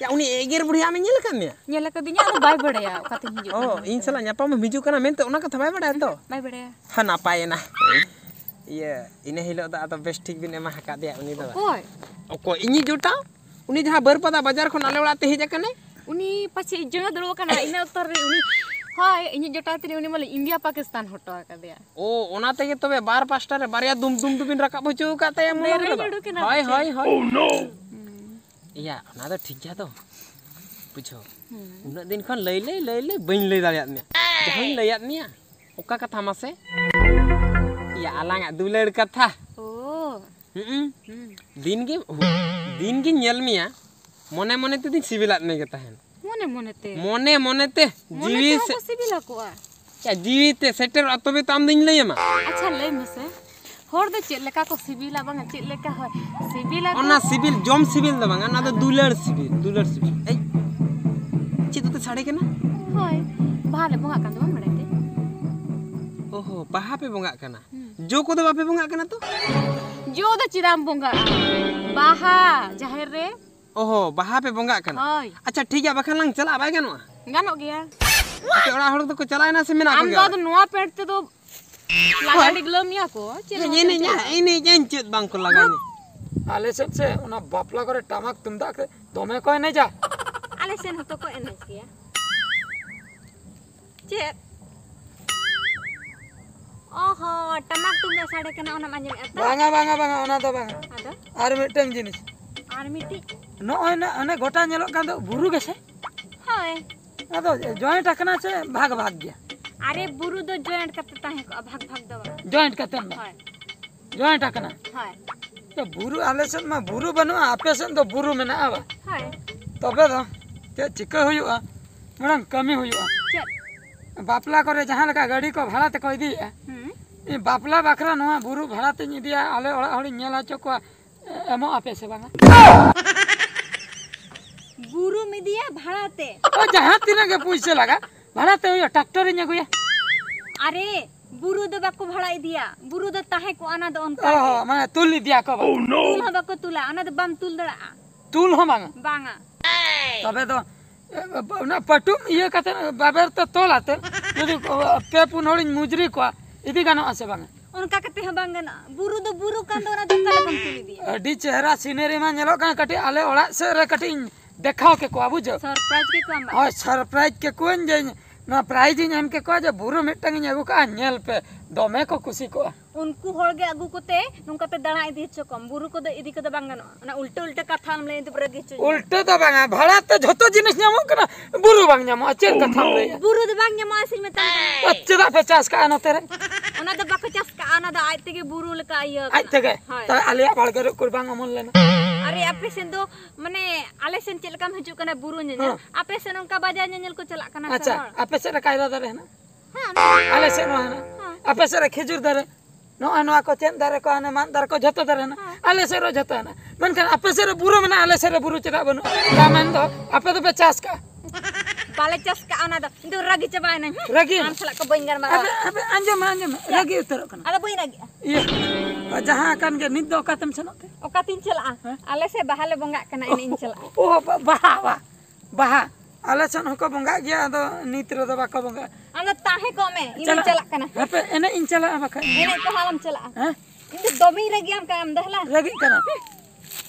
ᱭᱟ, ᱩᱱᱤ ᱮᱜᱮᱨ ᱵᱩᱲᱦᱤ ᱟᱢᱮ ᱧᱮᱞ ᱟᱠᱟᱫ ᱢᱮᱭᱟ? ᱧᱮᱞ ᱟᱠᱟᱫᱤᱧᱟ, ᱟᱫᱚ ᱵᱟᱭ ᱵᱟᱲᱟᱭᱟ ᱚᱠᱟᱛᱮᱧ ᱦᱤᱡᱩᱜ ᱚ, ᱠᱟᱱᱟ᱾ ᱤᱧ ᱥᱟᱞᱟᱜ ᱧᱟᱯᱟᱢᱮᱢ ᱦᱤᱡᱩᱜ ᱠᱟᱱᱟ ᱢᱮᱱᱛᱮ ᱚᱱᱟ ᱠᱟᱛᱷᱟ ᱵᱟᱭ ᱵᱟᱲᱟᱭᱟ ᱛᱚ? ᱵᱟᱭ ᱵᱟᱲᱟᱭᱟ᱾ ᱦᱟ, ᱱᱟᱯᱟᱭᱮᱱᱟ᱾ ᱤᱭᱟᱹ, ᱤᱱᱟᱹ ᱦᱤᱞᱳᱜ ᱫᱚ ᱟᱫᱚ ᱵᱮᱥ ᱴᱷᱤᱠ ᱵᱤᱱ ᱮᱢᱟ ᱟᱠᱟᱫᱮᱭᱟ ᱩᱱᱤ ᱫᱚ᱾ ᱚᱠᱚᱭ? ᱚᱠᱚᱭ? ᱤᱧᱤᱡ ᱡᱚᱴᱟᱣ? ᱩᱱᱤ ᱡᱟᱦᱟᱸ ᱵᱟᱹᱨᱯᱟᱫᱟ ᱵᱟᱡᱟᱨ ᱠᱷᱚᱱ ᱟᱞᱮ ᱚᱲᱟᱜ ᱛᱮ ᱦᱮᱡ ᱟᱠᱟᱱᱟᱭ? ᱩᱱᱤ ᱯᱟᱪᱷᱮ ᱤᱡ ᱡᱚᱝ ᱮ ᱫᱩᱲᱩᱵ ᱟᱠᱟᱱᱟ, ᱤᱱᱟᱹ ᱚᱠᱛᱚ ᱨᱮ ᱩᱱᱤ, ᱦᱳᱭ, ᱤᱧᱤᱡ ᱡᱚᱴᱟᱣ ᱛᱤᱱᱤ ᱩᱱᱤ ᱢᱟᱞᱮ ᱤᱱᱰᱤᱭᱟ ᱯᱟᱠᱤᱥᱛᱟᱱ ᱦᱚᱴᱚ ᱟᱠᱟᱫᱮᱭᱟ᱾ ᱚ, ᱚᱱᱟ ᱛᱮᱜᱮ ᱛᱚᱵᱮ ᱵᱟᱨ ᱯᱟᱥᱴᱟ ᱨᱮ ᱵᱟᱨᱭᱟ ᱫᱩᱢ ᱫᱩᱢ ᱫᱩᱵᱤᱱ ᱨᱟᱠᱟᱵ ᱦᱚᱪᱚ ᱟᱠᱟᱫ ᱛᱟᱭᱟ ᱢᱚᱞᱚᱝ ᱫᱟᱹᱨᱤᱧ ᱨᱮᱫᱚ᱾ ᱩᱰᱩᱠ ᱮᱱᱟ ᱦᱳᱭ, ᱯᱟᱪᱷᱮ᱾ ᱦᱳᱭ, ᱦᱳᱭ᱾ ᱦᱩᱸ᱾ ᱤᱭᱟ, ᱚᱱᱟ ᱫᱚ ᱴᱷᱤᱠ ᱜᱮᱭᱟ ᱛᱚ᱾ ᱵᱩᱡᱷᱟᱹᱣ᱾ ᱦᱩᱸ᱾ ᱩᱱᱟᱹᱜ ᱫᱤᱱ ᱠᱷᱚᱱ ᱞᱟᱹᱭ, ᱞᱟᱹᱭ, ᱞᱟᱹᱭ, ᱞᱟᱹᱭ ᱵᱟᱹᱧ ᱞᱟᱹᱭ ᱫᱟᱲᱮᱭᱟᱫ ᱢᱮᱭᱟ᱾ ᱡᱟᱦᱟᱸᱧ ᱞᱟᱹᱭᱟᱫ ᱢᱮᱭᱟ, ᱚᱠᱟ ᱠᱟᱛᱷᱟ ᱢᱟᱥᱮ? ᱤᱭᱟ, ᱟᱞᱟᱝᱟᱜ ᱫᱩᱞᱟᱹᱲ ᱠᱟᱛᱷᱟ᱾ ᱚ᱾ ᱦᱩᱸ᱾ ᱦᱩᱸ᱾ ᱫᱤᱱ ᱜᱮ, ᱫᱤᱱ ᱜᱤᱧ ᱧᱮᱞ ᱢᱮᱭᱟ, ᱢᱚᱱᱮ ᱢᱚᱱᱮ ᱛᱮᱫᱚᱧ ᱥᱤᱵᱤᱞᱟᱫ ᱢᱮᱜᱮ ᱛᱟᱦᱮᱱ᱾ ᱢᱚᱱᱮ ᱢᱚᱱᱮ ᱛᱮ? ᱢᱚᱱᱮ ᱢᱚᱱᱮ ᱛᱮ, ᱢᱚᱱᱮ ᱡᱤᱣᱤ ᱛᱮᱦᱚᱸ ᱥᱮ-, ᱠᱚ ᱥᱤᱵᱤᱞ ᱟᱠᱚᱣᱟ? ᱭᱟ, ᱡᱤᱣᱤ ᱛᱮ ᱥᱮᱴᱮᱨᱚᱜᱼᱟ, ᱛᱚᱵᱮ ᱛᱚ ᱟᱢ ᱫᱚᱧ ᱞᱟᱹᱭ ᱟᱢᱟ᱾ ᱟᱪᱪᱷᱟ, ᱞᱟᱹᱭ ᱢᱮᱥᱮ, ᱦᱚᱲ ᱫᱚ ᱪᱮᱫ ᱞᱮᱠᱟ ᱠᱚ ᱥᱤᱵᱤᱞᱟ, ᱵᱟᱝᱟ ᱪᱮᱫ ᱞᱮᱠᱟ ᱦᱚᱭ ᱥᱤᱵᱤᱞᱟ ᱠᱚ? ᱚᱱᱟ ᱥᱤᱵᱤᱞ, ᱡᱚᱢ ᱥᱤᱵᱤᱞ ᱫᱚ ᱵᱟᱝᱟ, ᱚᱱᱟ ᱫᱚ ᱫᱩᱞᱟᱹᱲ ᱥᱤᱵᱤᱞ, ᱫᱩᱞᱟᱹᱲ ᱥᱤᱵᱤᱞ᱾ ᱮᱭ, ᱪᱮᱫ ᱛᱮ ᱥᱟᱰᱮ ᱠᱟᱱᱟ? ᱦᱳᱭ, ᱵᱟᱦᱟ ᱞᱮ ᱵᱚᱸᱜᱟᱜ ᱠᱟᱱ ᱫᱚ, ᱵᱟᱢ ᱵᱟᱲᱟᱭᱟ? ᱵᱟᱦᱟ ᱯᱮ ᱵᱚᱸᱜᱟᱜ ᱠᱟᱱᱟ? ᱦᱩᱸ᱾ ᱡᱚ ᱠᱚᱫᱚ ᱵᱟᱯᱮ ᱵᱚᱸᱜᱟᱜ ᱠᱟᱱᱟ ᱛᱚ? ᱡᱚ ᱫᱚ ᱪᱮᱫᱟᱜ ᱮᱢ ᱵᱚᱸᱜᱟᱜᱼᱟ? ᱵᱟᱦᱟ ᱡᱟᱦᱮᱨ ᱨᱮ᱾ ᱚᱦᱚ, ᱵᱟᱦᱟ ᱯᱮ ᱵᱚᱸᱜᱟᱜ ᱠᱟᱱᱟ? ᱦᱳᱭ᱾ ᱟᱪᱪᱷᱟ, ᱴᱷᱤᱠ ᱜᱮᱭᱟ, ᱵᱟᱠᱷᱟᱱ ᱞᱟᱝ ᱪᱟᱞᱟᱜᱼᱟ, ᱵᱟᱭ ᱜᱟᱱᱚᱜᱼᱟ? ᱜᱟᱱᱚᱜ ᱜᱮᱭᱟ᱾ ᱟᱯᱮ ᱚᱲᱟᱜ ᱦᱚᱲ ᱫᱚᱠᱚ ᱪᱟᱞᱟᱣᱮᱱᱟ ᱥᱮ ᱢᱮᱱᱟᱜ ᱟᱢ ᱠᱚᱜᱮᱭᱟ ᱫᱚ ᱚᱲᱟᱜ? ᱟᱫᱚ ᱱᱚᱣᱟ ᱯᱮᱱᱴ ᱛᱮᱫᱚ ᱞᱟᱜᱟ ᱦᱳᱭ᱾ ᱰᱤᱜᱞᱟᱹᱣ ᱢᱮᱭᱟ ᱠᱚ᱾ ᱪᱮᱫ ᱤᱧ ᱦᱚᱸ ᱮᱱᱮᱡᱟ, ᱵᱟᱢ ᱮᱱᱮᱡᱟᱹᱧ, ᱪᱮᱫ ᱵᱟᱝ ᱠᱚ ᱞᱟᱜᱟᱣᱤᱧᱟ᱾ ᱟᱞᱮ ᱥᱮᱫ ᱥᱮ ᱚᱱᱟ ᱵᱟᱯᱞᱟ ᱠᱚᱨᱮ ᱴᱟᱢᱟᱠ ᱛᱩᱢᱫᱟᱜ ᱛᱮ ᱫᱚᱢᱮ ᱠᱚ ᱮᱱᱮᱡᱟ᱾ ᱟᱞᱮ ᱥᱮᱱ ᱦᱚᱸᱛᱚ ᱠᱚ ᱮᱱᱮᱡ ᱜᱮᱭᱟ᱾ ᱪᱮᱫ? ᱚ ᱦᱚᱸ, ᱴᱟᱢᱟᱠ ᱛᱩᱢᱫᱟᱜ ᱥᱟᱰᱮ ᱠᱟᱱᱟ, ᱚᱱᱟᱢ ᱟᱸᱡᱚᱢᱮᱫᱼᱟ ᱛᱚ? ᱵᱟᱝᱟ, ᱵᱟᱝᱟ, ᱵᱟᱝᱟ, ᱚᱱᱟ ᱫᱚ ᱵᱟᱝᱟ᱾ ᱟᱫᱚ? ᱟᱨ ᱢᱤᱫᱴᱟᱝ ᱡᱤᱱᱤᱥ᱾ ᱟᱨ ᱢᱤᱫᱴᱤᱡ? ᱱᱚᱜᱼᱚᱭ ᱱᱟ, ᱚᱱᱮ ᱜᱚᱴᱟ ᱧᱮᱞᱚᱜ ᱠᱟᱱ ᱫᱚ ᱵᱩᱨᱩ ᱜᱮᱥᱮ? ᱦᱳᱭ᱾ ᱟᱫᱚ ᱡᱚᱭᱮᱱᱴ ᱟᱠᱟᱱᱟ ᱥᱮ ᱵᱷᱟᱜᱽ ᱵᱷᱟᱜᱽ ᱜᱮᱭᱟ? ᱟᱨᱮ, ᱵᱩᱨᱩ ᱫᱚ ᱡᱚᱭᱮᱱᱴ ᱠᱟᱛᱮ ᱛᱟᱦᱮᱸ ᱠᱚᱜᱼᱟ, ᱵᱷᱟᱜᱽ ᱵᱷᱟᱜᱽ ᱫᱚ ᱵᱟᱝ᱾ ᱡᱚᱭᱮᱱᱴ ᱠᱟᱛᱮ ᱫᱚ? ᱦᱳᱭ᱾ ᱡᱚᱭᱮᱱᱴ ᱟᱠᱟᱱᱟ? ᱦᱳᱭ᱾ ᱛᱚ ᱵᱩᱨᱩ, ᱟᱞᱮ ᱥᱮᱫ ᱢᱟ ᱵᱩᱨᱩ ᱵᱟᱹᱱᱩᱜᱼᱟ, ᱟᱯᱮ ᱥᱮᱫ ᱫᱚ ᱵᱩᱨᱩ ᱢᱮᱱᱟᱜᱼᱟ ᱵᱟ? ᱦᱳᱭ᱾ ᱛᱚᱵᱮ ᱫᱚ ᱪᱮᱫ ᱪᱤᱠᱟᱹ ᱦᱩᱭᱩᱜᱼᱟ? ᱢᱟᱲᱟᱝ ᱠᱟᱹᱢᱤ ᱦᱩᱭᱩᱜᱼᱟ᱾ ᱪᱮᱫ? ᱵᱟᱯᱞᱟ ᱠᱚᱨᱮ ᱡᱟᱦᱟᱸ ᱞᱮᱠᱟ ᱜᱟᱹᱰᱤ ᱠᱚ ᱵᱷᱟᱲᱟ ᱛᱮᱠᱚ ᱤᱫᱤᱭᱮᱫᱼᱟ, ᱦᱩᱸ᱾ ᱤᱧ ᱵᱟᱯᱞᱟ ᱵᱟᱠᱷᱨᱟ ᱱᱚᱣᱟ ᱵᱩᱨᱩ ᱵᱷᱟᱲᱟ ᱛᱮᱧ ᱤᱫᱤᱭᱟ, ᱟᱞᱮ ᱚᱲᱟᱜ ᱦᱚᱲᱤᱧ ᱧᱮᱞ ᱦᱚᱪᱚ ᱠᱚᱣᱟ, ᱮ-, ᱮᱢᱚᱜ ᱟᱯᱮ ᱥᱮ ᱵᱟᱝᱟ? ᱵᱩᱨᱩᱢ ᱤᱫᱤᱭᱟ ᱵᱷᱟᱲᱟ ᱛᱮ? ᱚ, ᱡᱟᱦᱟᱸ ᱛᱤᱱᱟᱹᱜ ᱜᱮ ᱯᱩᱭᱥᱟᱹ ᱞᱟᱜᱟᱜ, ᱵᱷᱟᱲᱟ ᱛᱮ ᱦᱩᱭᱩᱜᱼᱟ, ᱴᱨᱟᱠᱴᱚᱨᱤᱧ ᱟᱹᱜᱩᱭᱟ᱾ ᱟᱨᱮ, ᱵᱩᱨᱩ ᱫᱚ ᱵᱟᱠᱚ ᱵᱷᱟᱲᱟ ᱤᱫᱤᱭᱟ, ᱵᱩᱨᱩ ᱫᱚ ᱛᱟᱦᱮᱸ ᱠᱚᱜᱼᱟ, ᱚᱱᱟ ᱫᱚ ᱚᱱᱠᱟ ᱚ, ᱜᱮ᱾ ᱢᱟᱱᱮ ᱛᱩᱞ ᱤᱫᱤᱭᱟ ᱠᱚ ᱵᱟᱝ? ᱛᱩᱞ ᱦᱚᱸ ᱵᱟᱠᱚ ᱛᱩᱞᱟ, ᱚᱱᱟ ᱫᱚ ᱵᱟᱢ ᱛᱩᱞ ᱫᱟᱲᱮᱭᱟᱜᱼᱟ᱾ ᱛᱩᱞ ᱦᱚᱸ ᱵᱟᱝᱟ? ᱵᱟᱝᱟ᱾ ᱛᱚᱵᱮ ᱫᱚ, ᱮ, ᱚᱱᱟ ᱯᱟᱹᱴᱩᱢ ᱤᱭᱟᱹ ᱠᱟᱛᱮ, ᱵᱟᱵᱮᱨ ᱛᱮ ᱛᱚᱞ ᱟᱛᱮ, ᱡᱩᱫᱤ ᱯᱮ ᱯᱩᱱ ᱦᱚᱲᱤᱧ ᱢᱩᱡᱽᱨᱤ ᱠᱚᱣᱟ, ᱤᱫᱤ ᱜᱟᱱᱚᱜᱼᱟ ᱥᱮ ᱵᱟᱝᱟ? ᱚᱱᱠᱟ ᱠᱟᱛᱮ ᱦᱚᱸ ᱵᱟᱝ ᱜᱟᱱᱚᱜᱼᱟ, ᱵᱩᱨᱩ ᱫᱚ ᱵᱩᱨᱩ ᱠᱟᱱ ᱫᱚ, ᱚᱱᱟ ᱫᱚ ᱚᱠᱟ ᱞᱮᱠᱟᱢ ᱛᱩᱞ ᱤᱫᱤᱭᱟ? ᱟᱹᱰᱤ ᱪᱮᱦᱨᱟ ᱥᱤᱱᱮᱨᱤ ᱢᱟ ᱧᱮᱞᱚᱜ ᱠᱟᱱᱟ, ᱠᱟᱹᱴᱤᱡ ᱟᱞᱮ ᱚᱲᱟᱜ ᱥᱮᱫ ᱨᱮ ᱠᱟᱹᱴᱤᱡ ᱤᱧ ᱫᱮᱠᱷᱟᱣ ᱠᱮᱠᱚᱣᱟ, ᱵᱩᱡᱷᱟᱹᱣ? ᱥᱚᱨᱯᱨᱟᱭᱤᱡᱽ ᱠᱮᱠᱚᱣᱟᱢ ᱵᱟ? ᱦᱳᱭ, ᱥᱚᱨᱯᱨᱟᱭᱤᱡᱽ ᱠᱮᱠᱚᱣᱟᱹᱧ ᱡᱮ ᱤᱧ ᱱᱚᱣᱟ ᱯᱨᱟᱭᱤᱡᱽ ᱤᱧ ᱮᱢ ᱠᱮᱠᱚᱣᱟ ᱡᱮ ᱵᱩᱨᱩ ᱢᱤᱫᱴᱟᱝ ᱤᱧ ᱟᱹᱜᱩ ᱠᱟᱜᱼᱟ, ᱧᱮᱞ ᱯᱮ, ᱫᱚᱢᱮ ᱠᱚ ᱠᱩᱥᱤ ᱠᱚᱜᱼᱟ᱾ ᱩᱱᱠᱩ ᱦᱚᱲ ᱜᱮ ᱟᱹᱜᱩ ᱠᱚᱛᱮ ᱱᱚᱝᱠᱟ ᱯᱮ ᱫᱟᱬᱟ ᱤᱫᱤ ᱦᱚᱪᱚ ᱠᱚᱢ, ᱵᱩᱨᱩ ᱠᱚᱫᱚ ᱤᱫᱤ ᱠᱚᱫᱚ ᱵᱟᱝ ᱜᱟᱱᱚᱜᱼᱟ᱾ ᱚᱱᱟ ᱩᱞᱴᱟᱹ ᱩᱞᱴᱟᱹ ᱠᱟᱛᱷᱟᱢ ᱞᱟᱹᱭ ᱫᱚ ᱯᱩᱨᱟᱹ ᱜᱮ ᱦᱚᱪᱚᱧᱟ᱾ ᱩᱞᱴᱟᱹ ᱫᱚ ᱵᱟᱝᱟ, ᱵᱷᱟᱲᱟ ᱛᱮ ᱡᱷᱚᱛᱚ ᱡᱤᱱᱤᱥ ᱧᱟᱢᱚᱜ ᱠᱟᱱᱟ, ᱵᱩᱨᱩ ᱵᱟᱝ ᱧᱟᱢᱚᱜᱼᱟ, ᱪᱮᱫ ᱠᱟᱛᱷᱟᱢ ᱞᱟᱹᱭᱟ? ᱵᱩᱨᱩ ᱫᱚ ᱵᱟᱝ ᱧᱟᱢᱚᱜᱼᱟ ᱥᱮᱧ ᱢᱮᱛᱟᱢ ᱠᱟᱱᱟ᱾ ᱟᱨ ᱪᱮᱫᱟᱜ ᱯᱮ ᱪᱟᱥ ᱠᱟᱜᱼᱟ ᱱᱚᱛᱮ ᱨᱮ? ᱚᱱᱟ ᱫᱚ ᱵᱟᱠᱚ ᱪᱟᱥ ᱠᱟᱜᱼᱟ, ᱚᱱᱟ ᱫᱚ ᱟᱡ ᱛᱮᱜᱮ ᱵᱩᱨᱩ ᱞᱮᱠᱟ ᱤᱭᱟᱹ ᱟᱡ ᱠᱟᱱᱟ᱾ ᱛᱮᱜᱮ? ᱦᱳᱭ᱾ ᱛᱟᱦᱞᱮ ᱟᱞᱮᱭᱟᱜ ᱵᱟᱲᱜᱮ ᱨᱮ ᱩᱠᱩᱨ ᱵᱟᱝ ᱚᱢᱚᱱ ᱞᱮᱱᱟ? ᱟᱨᱮ, ᱟᱯᱮ ᱥᱮᱱ ᱫᱚ, ᱢᱟᱱᱮ, ᱟᱞᱮ ᱥᱮᱱ ᱪᱮᱫ ᱞᱮᱠᱟᱢ ᱦᱤᱡᱩᱜ ᱠᱟᱱᱟ ᱵᱩᱨᱩ ᱧᱮᱧᱮᱞ, ᱦᱮᱸ᱾ ᱟᱯᱮ ᱥᱮᱱ ᱚᱱᱠᱟ ᱵᱟᱡᱟᱨ ᱧᱮᱧᱮᱞ ᱠᱚ ᱪᱟᱞᱟᱜ ᱠᱟᱱᱟ ᱥᱮ ᱟᱪᱪᱷᱟ, ᱦᱚᱲ? ᱟᱯᱮ ᱥᱮᱫ ᱨᱮ ᱠᱟᱭᱨᱟ ᱫᱟᱨᱮ ᱦᱮᱱᱟᱜᱼᱟ? ᱦᱮᱸ᱾ ᱟᱞᱮ ᱥᱮᱫ ᱦᱚᱸ ᱦᱮᱱᱟᱜᱼᱟ᱾ ᱦᱮᱸ᱾ ᱟᱯᱮ ᱥᱮᱫ ᱨᱮ ᱠᱷᱤᱡᱩᱨ ᱫᱟᱨᱮ, ᱱᱚᱜᱼᱚᱭ ᱱᱚᱣᱟ ᱠᱚ ᱪᱮᱫ ᱫᱟᱨᱮ ᱠᱚ, ᱦᱟᱱᱮ ᱢᱟᱫ ᱫᱟᱨᱮ ᱠᱚ, ᱡᱷᱚᱛᱚ ᱫᱟᱨᱮ ᱦᱮᱱᱟᱜᱼᱟ᱾ ᱦᱮᱸ᱾ ᱟᱞᱮ ᱥᱮᱫ ᱨᱮ ᱡᱷᱚᱛᱚ ᱦᱮᱱᱟᱜᱼᱟ᱾ ᱢᱮᱱᱠᱷᱟᱱ ᱟᱯᱮ ᱥᱮᱫ ᱨᱮ ᱵᱩᱨᱩ ᱢᱮᱱᱟᱜᱼᱟ, ᱟᱞᱮ ᱥᱮᱫ ᱨᱮ ᱵᱩᱨᱩ ᱪᱮᱫᱟᱜ ᱵᱟᱹᱱᱩᱜᱼᱟ? ᱛᱟ ᱢᱮᱱ ᱫᱚ ᱟᱯᱮ ᱫᱚᱯᱮ ᱪᱟᱥ ᱠᱟᱜᱼᱟ᱾ ᱵᱟᱞᱮ ᱪᱟᱥ ᱠᱟᱜᱼᱟ ᱚᱱᱟ ᱫᱚ᱾ ᱤᱧ ᱫᱚ ᱨᱟᱹᱜᱤ ᱪᱟᱵᱟᱭᱮᱱᱟᱹᱧ᱾ ᱦᱮᱸ? ᱨᱟᱹᱜᱤ? ᱟᱢ ᱥᱟᱞᱟᱜ ᱠᱚ ᱵᱟᱹᱧ ᱜᱟᱞᱢᱟᱨᱟᱣᱟ᱾ ᱟᱵᱮ, ᱟᱵᱮ, ᱟᱸᱡᱚᱢ ᱢᱮ, ᱟᱸᱡᱚᱢ ᱢᱮ᱾ ᱪᱮᱫ? ᱨᱟᱹᱜᱤ ᱩᱛᱟᱹᱨᱚᱜ ᱠᱟᱱᱟ᱾ ᱟᱫᱚ ᱵᱟᱹᱧ ᱨᱟᱹᱜᱤᱜᱼᱟ᱾ ᱤᱭᱟᱹ, ᱡᱟᱦᱟᱸ ᱟᱠᱟᱱ ᱜᱮ, ᱱᱤᱛ ᱫᱚ ᱚᱠᱟ ᱛᱮᱢ ᱥᱮᱱᱚᱜ ᱛᱮ? ᱚᱠᱟ ᱛᱤᱧ ᱪᱟᱞᱟᱜᱼᱟ? ᱦᱮᱸ? ᱟᱞᱮ ᱥᱮᱫ ᱵᱟᱦᱟ ᱞᱮ ᱵᱚᱸᱜᱟᱜ ᱠᱟᱱᱟ, ᱮᱱᱮᱡ ᱤᱧ ᱪᱟᱞᱟᱜᱼᱟ᱾ ᱚ, ᱵᱟ-, ᱵᱟᱦᱟ, ᱵᱟ-, ᱵᱟᱦᱟ᱾ ᱟᱞᱮ ᱥᱮᱫ ᱦᱚᱸᱠᱚ ᱵᱚᱸᱜᱟᱜ ᱜᱮᱭᱟ, ᱟᱫᱚ ᱱᱤᱛ ᱨᱮᱫᱚ ᱵᱟᱠᱚ ᱵᱚᱸᱜᱟᱜᱼᱟ᱾ ᱟᱢ ᱫᱚ ᱛᱟᱦᱮᱸ ᱠᱚᱜ ᱢᱮ, ᱤᱧ ᱫᱚᱧ ᱪᱟᱞᱟᱜ ᱠᱟᱱᱟ᱾ ᱦᱟᱯᱮ, ᱮᱱᱮᱡ ᱤᱧ ᱪᱟᱞᱟᱜᱼᱟ ᱵᱟᱠᱷᱟᱡ᱾ ᱮᱱᱮᱡ ᱠᱚᱦᱚᱸ ᱟᱞᱚᱢ ᱪᱟᱞᱟᱜᱼᱟ᱾ ᱦᱮᱸ? ᱤᱧ ᱫᱚ ᱫᱚᱢᱮᱧ ᱨᱟᱹᱜᱤᱭᱟᱢ ᱠᱟᱱᱟ, ᱟᱢ ᱫᱚ ᱦᱮᱞᱟ᱾ ᱨᱟᱹᱜᱤᱜ ᱠᱟᱱᱟ᱾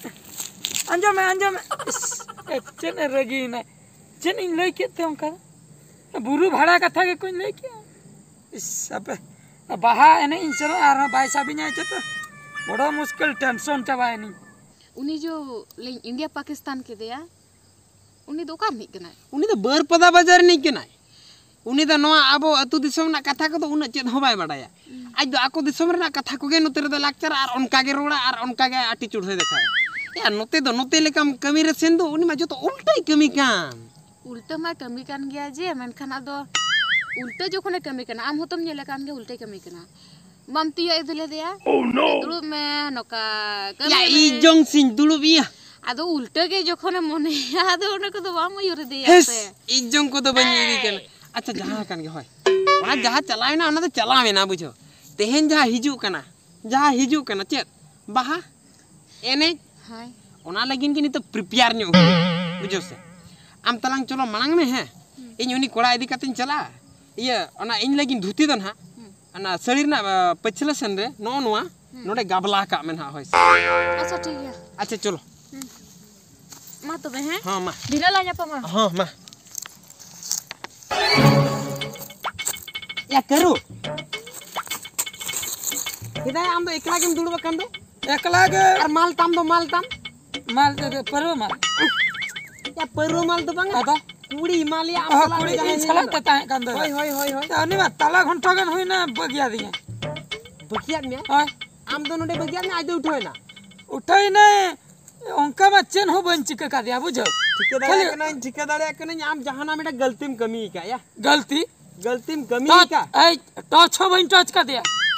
ᱟᱸᱡᱚᱢ ᱢᱮ, ᱟᱸᱡᱚᱢ ᱢᱮ᱾ ᱤᱥ, ᱮ, ᱪᱮᱫ ᱮ ᱨᱟᱹᱜᱤᱭᱮᱱᱟ? ᱪᱮᱫ ᱤᱧ ᱞᱟᱹᱭ ᱠᱮᱫ ᱛᱮ ᱚᱱᱠᱟ? ᱵᱩᱨᱩ ᱵᱷᱟᱲᱟ ᱠᱟᱛᱷᱟ ᱜᱮᱠᱚᱧ ᱞᱟᱹᱭ ᱠᱮᱫᱼᱟ᱾ ᱤᱥ, ᱟᱯᱮ, ᱵᱟᱦᱟ ᱮᱱᱮᱡ ᱤᱧ ᱥᱮᱱᱚᱜᱼᱟ, ᱟᱨᱦᱚᱸ ᱵᱟᱭ ᱥᱟᱵᱤᱧᱟ ᱪᱮᱫ? ᱵᱚᱲᱚ ᱢᱩᱥᱠᱤᱞ, ᱴᱮᱱᱥᱚᱱ ᱪᱟᱵᱟᱭᱮᱱᱟᱹᱧ᱾ ᱩᱱᱤ ᱡᱚ ᱞᱤᱧ ᱤᱱᱰᱤᱭᱟ ᱯᱟᱠᱤᱥᱛᱟᱱ ᱠᱮᱫᱮᱭᱟ, ᱩᱱᱤ ᱫᱚ ᱚᱠᱟ ᱨᱤᱱᱤᱡ ᱠᱟᱱᱟᱭ? ᱩᱱᱤ ᱫᱚ ᱵᱟᱹᱨᱯᱟᱫᱟ ᱵᱟᱡᱟᱨ ᱨᱤᱱᱤᱡ ᱠᱟᱱᱟᱭ᱾ ᱩᱱᱤ ᱫᱚ ᱱᱚᱣᱟ ᱟᱵᱚ ᱟᱹᱛᱩ ᱫᱤᱥᱚᱢ ᱨᱮᱱᱟᱜ ᱠᱟᱛᱷᱟ ᱠᱚᱫᱚ ᱩᱱᱟᱹᱜ ᱪᱮᱫ ᱦᱚᱸ ᱵᱟᱭ ᱵᱟᱰᱟᱭᱟ᱾ ᱦᱩᱸ᱾ ᱟᱡ ᱫᱚ ᱟᱠᱚ ᱫᱤᱥᱚᱢ ᱨᱮᱱᱟᱜ ᱠᱟᱛᱷᱟ ᱠᱚᱜᱮ ᱱᱚᱛᱮ ᱨᱮᱫᱚ ᱞᱟᱠᱪᱟᱨᱟ ᱟᱨ ᱚᱱᱠᱟ ᱜᱮ ᱨᱚᱲᱟ ᱟᱨ ᱚᱱᱠᱟ ᱜᱮ attitude ᱦᱚᱸᱭ ᱫᱮᱠᱷᱟᱣᱟ᱾ ᱭᱟ, ᱱᱚᱛᱮ ᱫᱚ ᱱᱚᱛᱮ ᱞᱮᱠᱟᱢ ᱠᱟᱹᱢᱤ ᱨᱮ ᱥᱮᱱ ᱫᱚ ᱩᱱᱤ ᱢᱟ ᱡᱚᱛᱚ ᱩᱞᱴᱟᱹᱭ ᱠᱟᱹᱢᱤ ᱠᱟᱱ᱾ ᱩᱞᱴᱟᱹ ᱢᱟ ᱠᱟᱹᱢᱤ ᱠᱟᱱ ᱜᱮᱭᱟ ᱡᱮ, ᱢᱮᱱᱠᱷᱟᱱ ᱟᱫᱚ ᱩᱞᱴᱟᱹ ᱡᱚᱠᱷᱚᱱᱮ ᱠᱟᱹᱢᱤ ᱠᱟᱱᱟ, ᱟᱢ ᱦᱚᱸᱛᱚᱢ ᱧᱮᱞ ᱟᱠᱟᱱ ᱜᱮᱭᱟ ᱩᱞᱴᱟᱹᱭ ᱠᱟᱹᱢᱤ ᱠᱟᱱᱟ᱾ ᱵᱟᱢ ᱛᱤᱭᱳᱜ ᱤᱫᱤ ᱞᱮᱫᱮᱭᱟ? ᱫᱩᱲᱩᱵ ᱢᱮ, ᱱᱚᱝᱠᱟ ᱠᱟᱹᱢᱤ ᱭᱟ, ᱢᱮ᱾ ᱤᱧ ᱡᱚᱝ ᱥᱤᱧ ᱫᱩᱲᱩᱵ ᱤᱭᱟ᱾ ᱟᱫᱚ ᱩᱞᱴᱟᱹ ᱜᱮ ᱡᱚᱠᱷᱚᱱᱮ ᱢᱚᱱᱮᱭᱟ, ᱟᱫᱚ ᱚᱱᱟ ᱠᱚᱫᱚ ᱵᱟᱢ ᱩᱭᱩᱨ ᱤᱫᱤᱭᱟ ᱦᱮᱥ, ᱥᱮ? ᱤᱧ ᱡᱚᱝ ᱠᱚᱫᱚ ᱵᱟᱹᱧ ᱤᱫᱤ ᱠᱟᱱᱟ᱾ ᱟᱪᱪᱷᱟ, ᱡᱟᱦᱟᱸ ᱠᱟᱱ ᱜᱮ ᱦᱳᱭ, ᱚᱱᱟ ᱡᱟᱦᱟᱸ ᱪᱟᱞᱟᱣᱮᱱᱟ, ᱚᱱᱟ ᱫᱚ ᱪᱟᱞᱟᱣᱮᱱᱟ, ᱵᱩᱡᱷᱟᱹᱣ᱾ ᱛᱮᱦᱮᱧ ᱡᱟᱦᱟᱸ ᱦᱤᱡᱩᱜ ᱠᱟᱱᱟ, ᱡᱟᱦᱟᱸ ᱦᱤᱡᱩᱜ ᱠᱟᱱᱟ, ᱪᱮᱫ? ᱵᱟᱦᱟ ᱮᱱᱮᱡ᱾ ᱦᱳᱭ᱾ ᱚᱱᱟ ᱞᱟᱹᱜᱤᱫ ᱜᱮ ᱱᱤᱛᱚᱜ prepare ᱧᱚᱜ ᱦᱩᱭᱩᱜᱼᱟ, ᱵᱩᱡᱷᱟᱹᱣ ᱥᱮ? ᱟᱢ ᱛᱟᱞᱟᱝ ᱪᱚᱞᱚ ᱢᱟᱲᱟᱝ ᱢᱮ, ᱦᱮᱸ? ᱦᱩᱸ᱾ ᱤᱧ ᱩᱱᱤ ᱠᱚᱲᱟ ᱤᱫᱤ ᱠᱟᱛᱮᱧ ᱪᱟᱞᱟᱜᱼᱟ᱾ ᱤᱭᱟᱹ, ᱚᱱᱟ ᱤᱧ ᱞᱟᱹᱜᱤᱫ ᱫᱷᱩᱛᱤ ᱫᱚ ᱱᱟᱦᱟᱜ, ᱦᱩᱸ᱾ ᱚᱱᱟ ᱥᱟᱹᱲᱤ ᱨᱮᱱᱟᱜ, ᱟ, ᱯᱟᱹᱪᱷᱞᱟᱹ ᱥᱮᱱ ᱨᱮ ᱱᱚᱜᱼᱚ ᱱᱚᱣᱟ, ᱦᱩᱸ᱾ ᱱᱚᱰᱮ ᱜᱟᱵᱞᱟ ᱠᱟᱜ ᱢᱮ ᱱᱟᱦᱟᱜ, ᱦᱳᱭ ᱥᱮ᱾ ᱟᱪᱪᱷᱟ, ᱴᱷᱤᱠ ᱜᱮᱭᱟ᱾ ᱟᱪᱪᱷᱟ, ᱪᱚᱞᱚ᱾ ᱦᱩᱸ᱾ ᱢᱟ ᱛᱚᱵᱮ, ᱦᱮᱸ? ᱦᱚᱸ, ᱢᱟ᱾ ᱫᱷᱤᱱᱟᱹᱝ ᱞᱟᱝ ᱧᱟᱯᱟᱢᱟ᱾ ᱦᱚᱸ, ᱢᱟ᱾ ᱭᱟ, ᱠᱟᱹᱨᱩ᱾ ᱥᱮᱫᱟᱭ ᱟᱢ ᱫᱚ ᱮᱠᱞᱟ ᱜᱮᱢ ᱫᱩᱲᱩᱵ ᱟᱠᱟᱱ ᱫᱚ? ᱮᱠᱞᱟ ᱜᱮ᱾ ᱟᱨ ᱢᱟᱞ ᱛᱟᱢ ᱫᱚ, ᱢᱟᱞ ᱛᱟᱢ? ᱢᱟᱞ ᱫᱚ, ᱯᱟᱹᱨᱣᱟᱹ ᱢᱟᱞ᱾ ᱭᱟ, ᱯᱟᱹᱨᱣᱟᱹ ᱢᱟᱞ ᱫᱚ ᱵᱟᱝᱟ᱾ ᱟᱫᱚ? ᱠᱩᱲᱤ ᱮᱢᱟᱞᱮᱭᱟ ᱟᱢ ᱚᱦᱚ, ᱥᱟᱞᱟᱜ ᱠᱩᱲᱤ ᱡᱟᱦᱟᱸᱭ ᱤᱧ ᱥᱟᱞᱟᱜ ᱦᱮᱱᱟᱭ ᱛᱮ ᱫᱚ᱾ ᱛᱟᱦᱮᱸ ᱠᱟᱱ ᱫᱚ᱾ ᱦᱳᱭ, ᱦᱳᱭ, ᱦᱳᱭ, ᱦᱳᱭ᱾ ᱩᱱᱤ ᱢᱟ ᱛᱟᱞᱟ ᱜᱷᱚᱱᱴᱟ ᱜᱟᱱ ᱦᱩᱭᱱᱟ ᱵᱟᱹᱜᱤᱭᱟᱫᱤᱧᱟ᱾ ᱵᱟᱹᱜᱤᱭᱟᱫ ᱢᱮᱭᱟ? ᱦᱳᱭ᱾ ᱟᱢ ᱫᱚ ᱱᱚᱰᱮ ᱵᱟᱹᱜᱤᱭᱟᱫ ᱢᱮᱭᱟ, ᱟᱡ ᱫᱚ ᱩᱴᱷᱟᱹᱣ ᱮᱱᱟ? ᱩᱴᱷᱟᱹᱣ ᱮᱱᱟᱭ᱾ ᱚᱱᱠᱟ ᱢᱟ ᱪᱮᱫ ᱦᱚᱸ ᱵᱟᱹᱧ ᱪᱤᱠᱟᱹ ᱠᱟᱫᱮᱭᱟ, ᱵᱩᱡᱷᱟᱹᱣ᱾ ᱴᱷᱤᱠᱟᱹ ᱫᱟᱲᱮᱭᱟᱜ ᱠᱷᱟᱹᱞᱤ ᱠᱟᱹᱱᱟᱹᱧ, ᱴᱷᱤᱠᱟᱹ ᱫᱟᱲᱮᱭᱟᱜ ᱠᱟᱹᱱᱟᱹᱧ, ᱟᱢ ᱡᱟᱦᱟᱱᱟᱜ ᱢᱤᱫᱴᱟᱝ ᱜᱟᱹᱞᱛᱤᱢ ᱠᱟᱹᱢᱤ ᱟᱠᱟᱫ, ᱭᱟ᱾ ᱜᱟᱹᱞᱛᱤ? ᱜᱟᱹᱞᱛᱤᱢ ᱠᱟᱹᱢᱤ ᱴᱚᱪ, ᱟᱠᱟᱫ᱾ ᱮᱭ, ᱴᱚᱪ ᱦᱚᱸ ᱵᱟᱹᱧ ᱴᱚᱪ ᱠᱟᱫᱮᱭᱟ,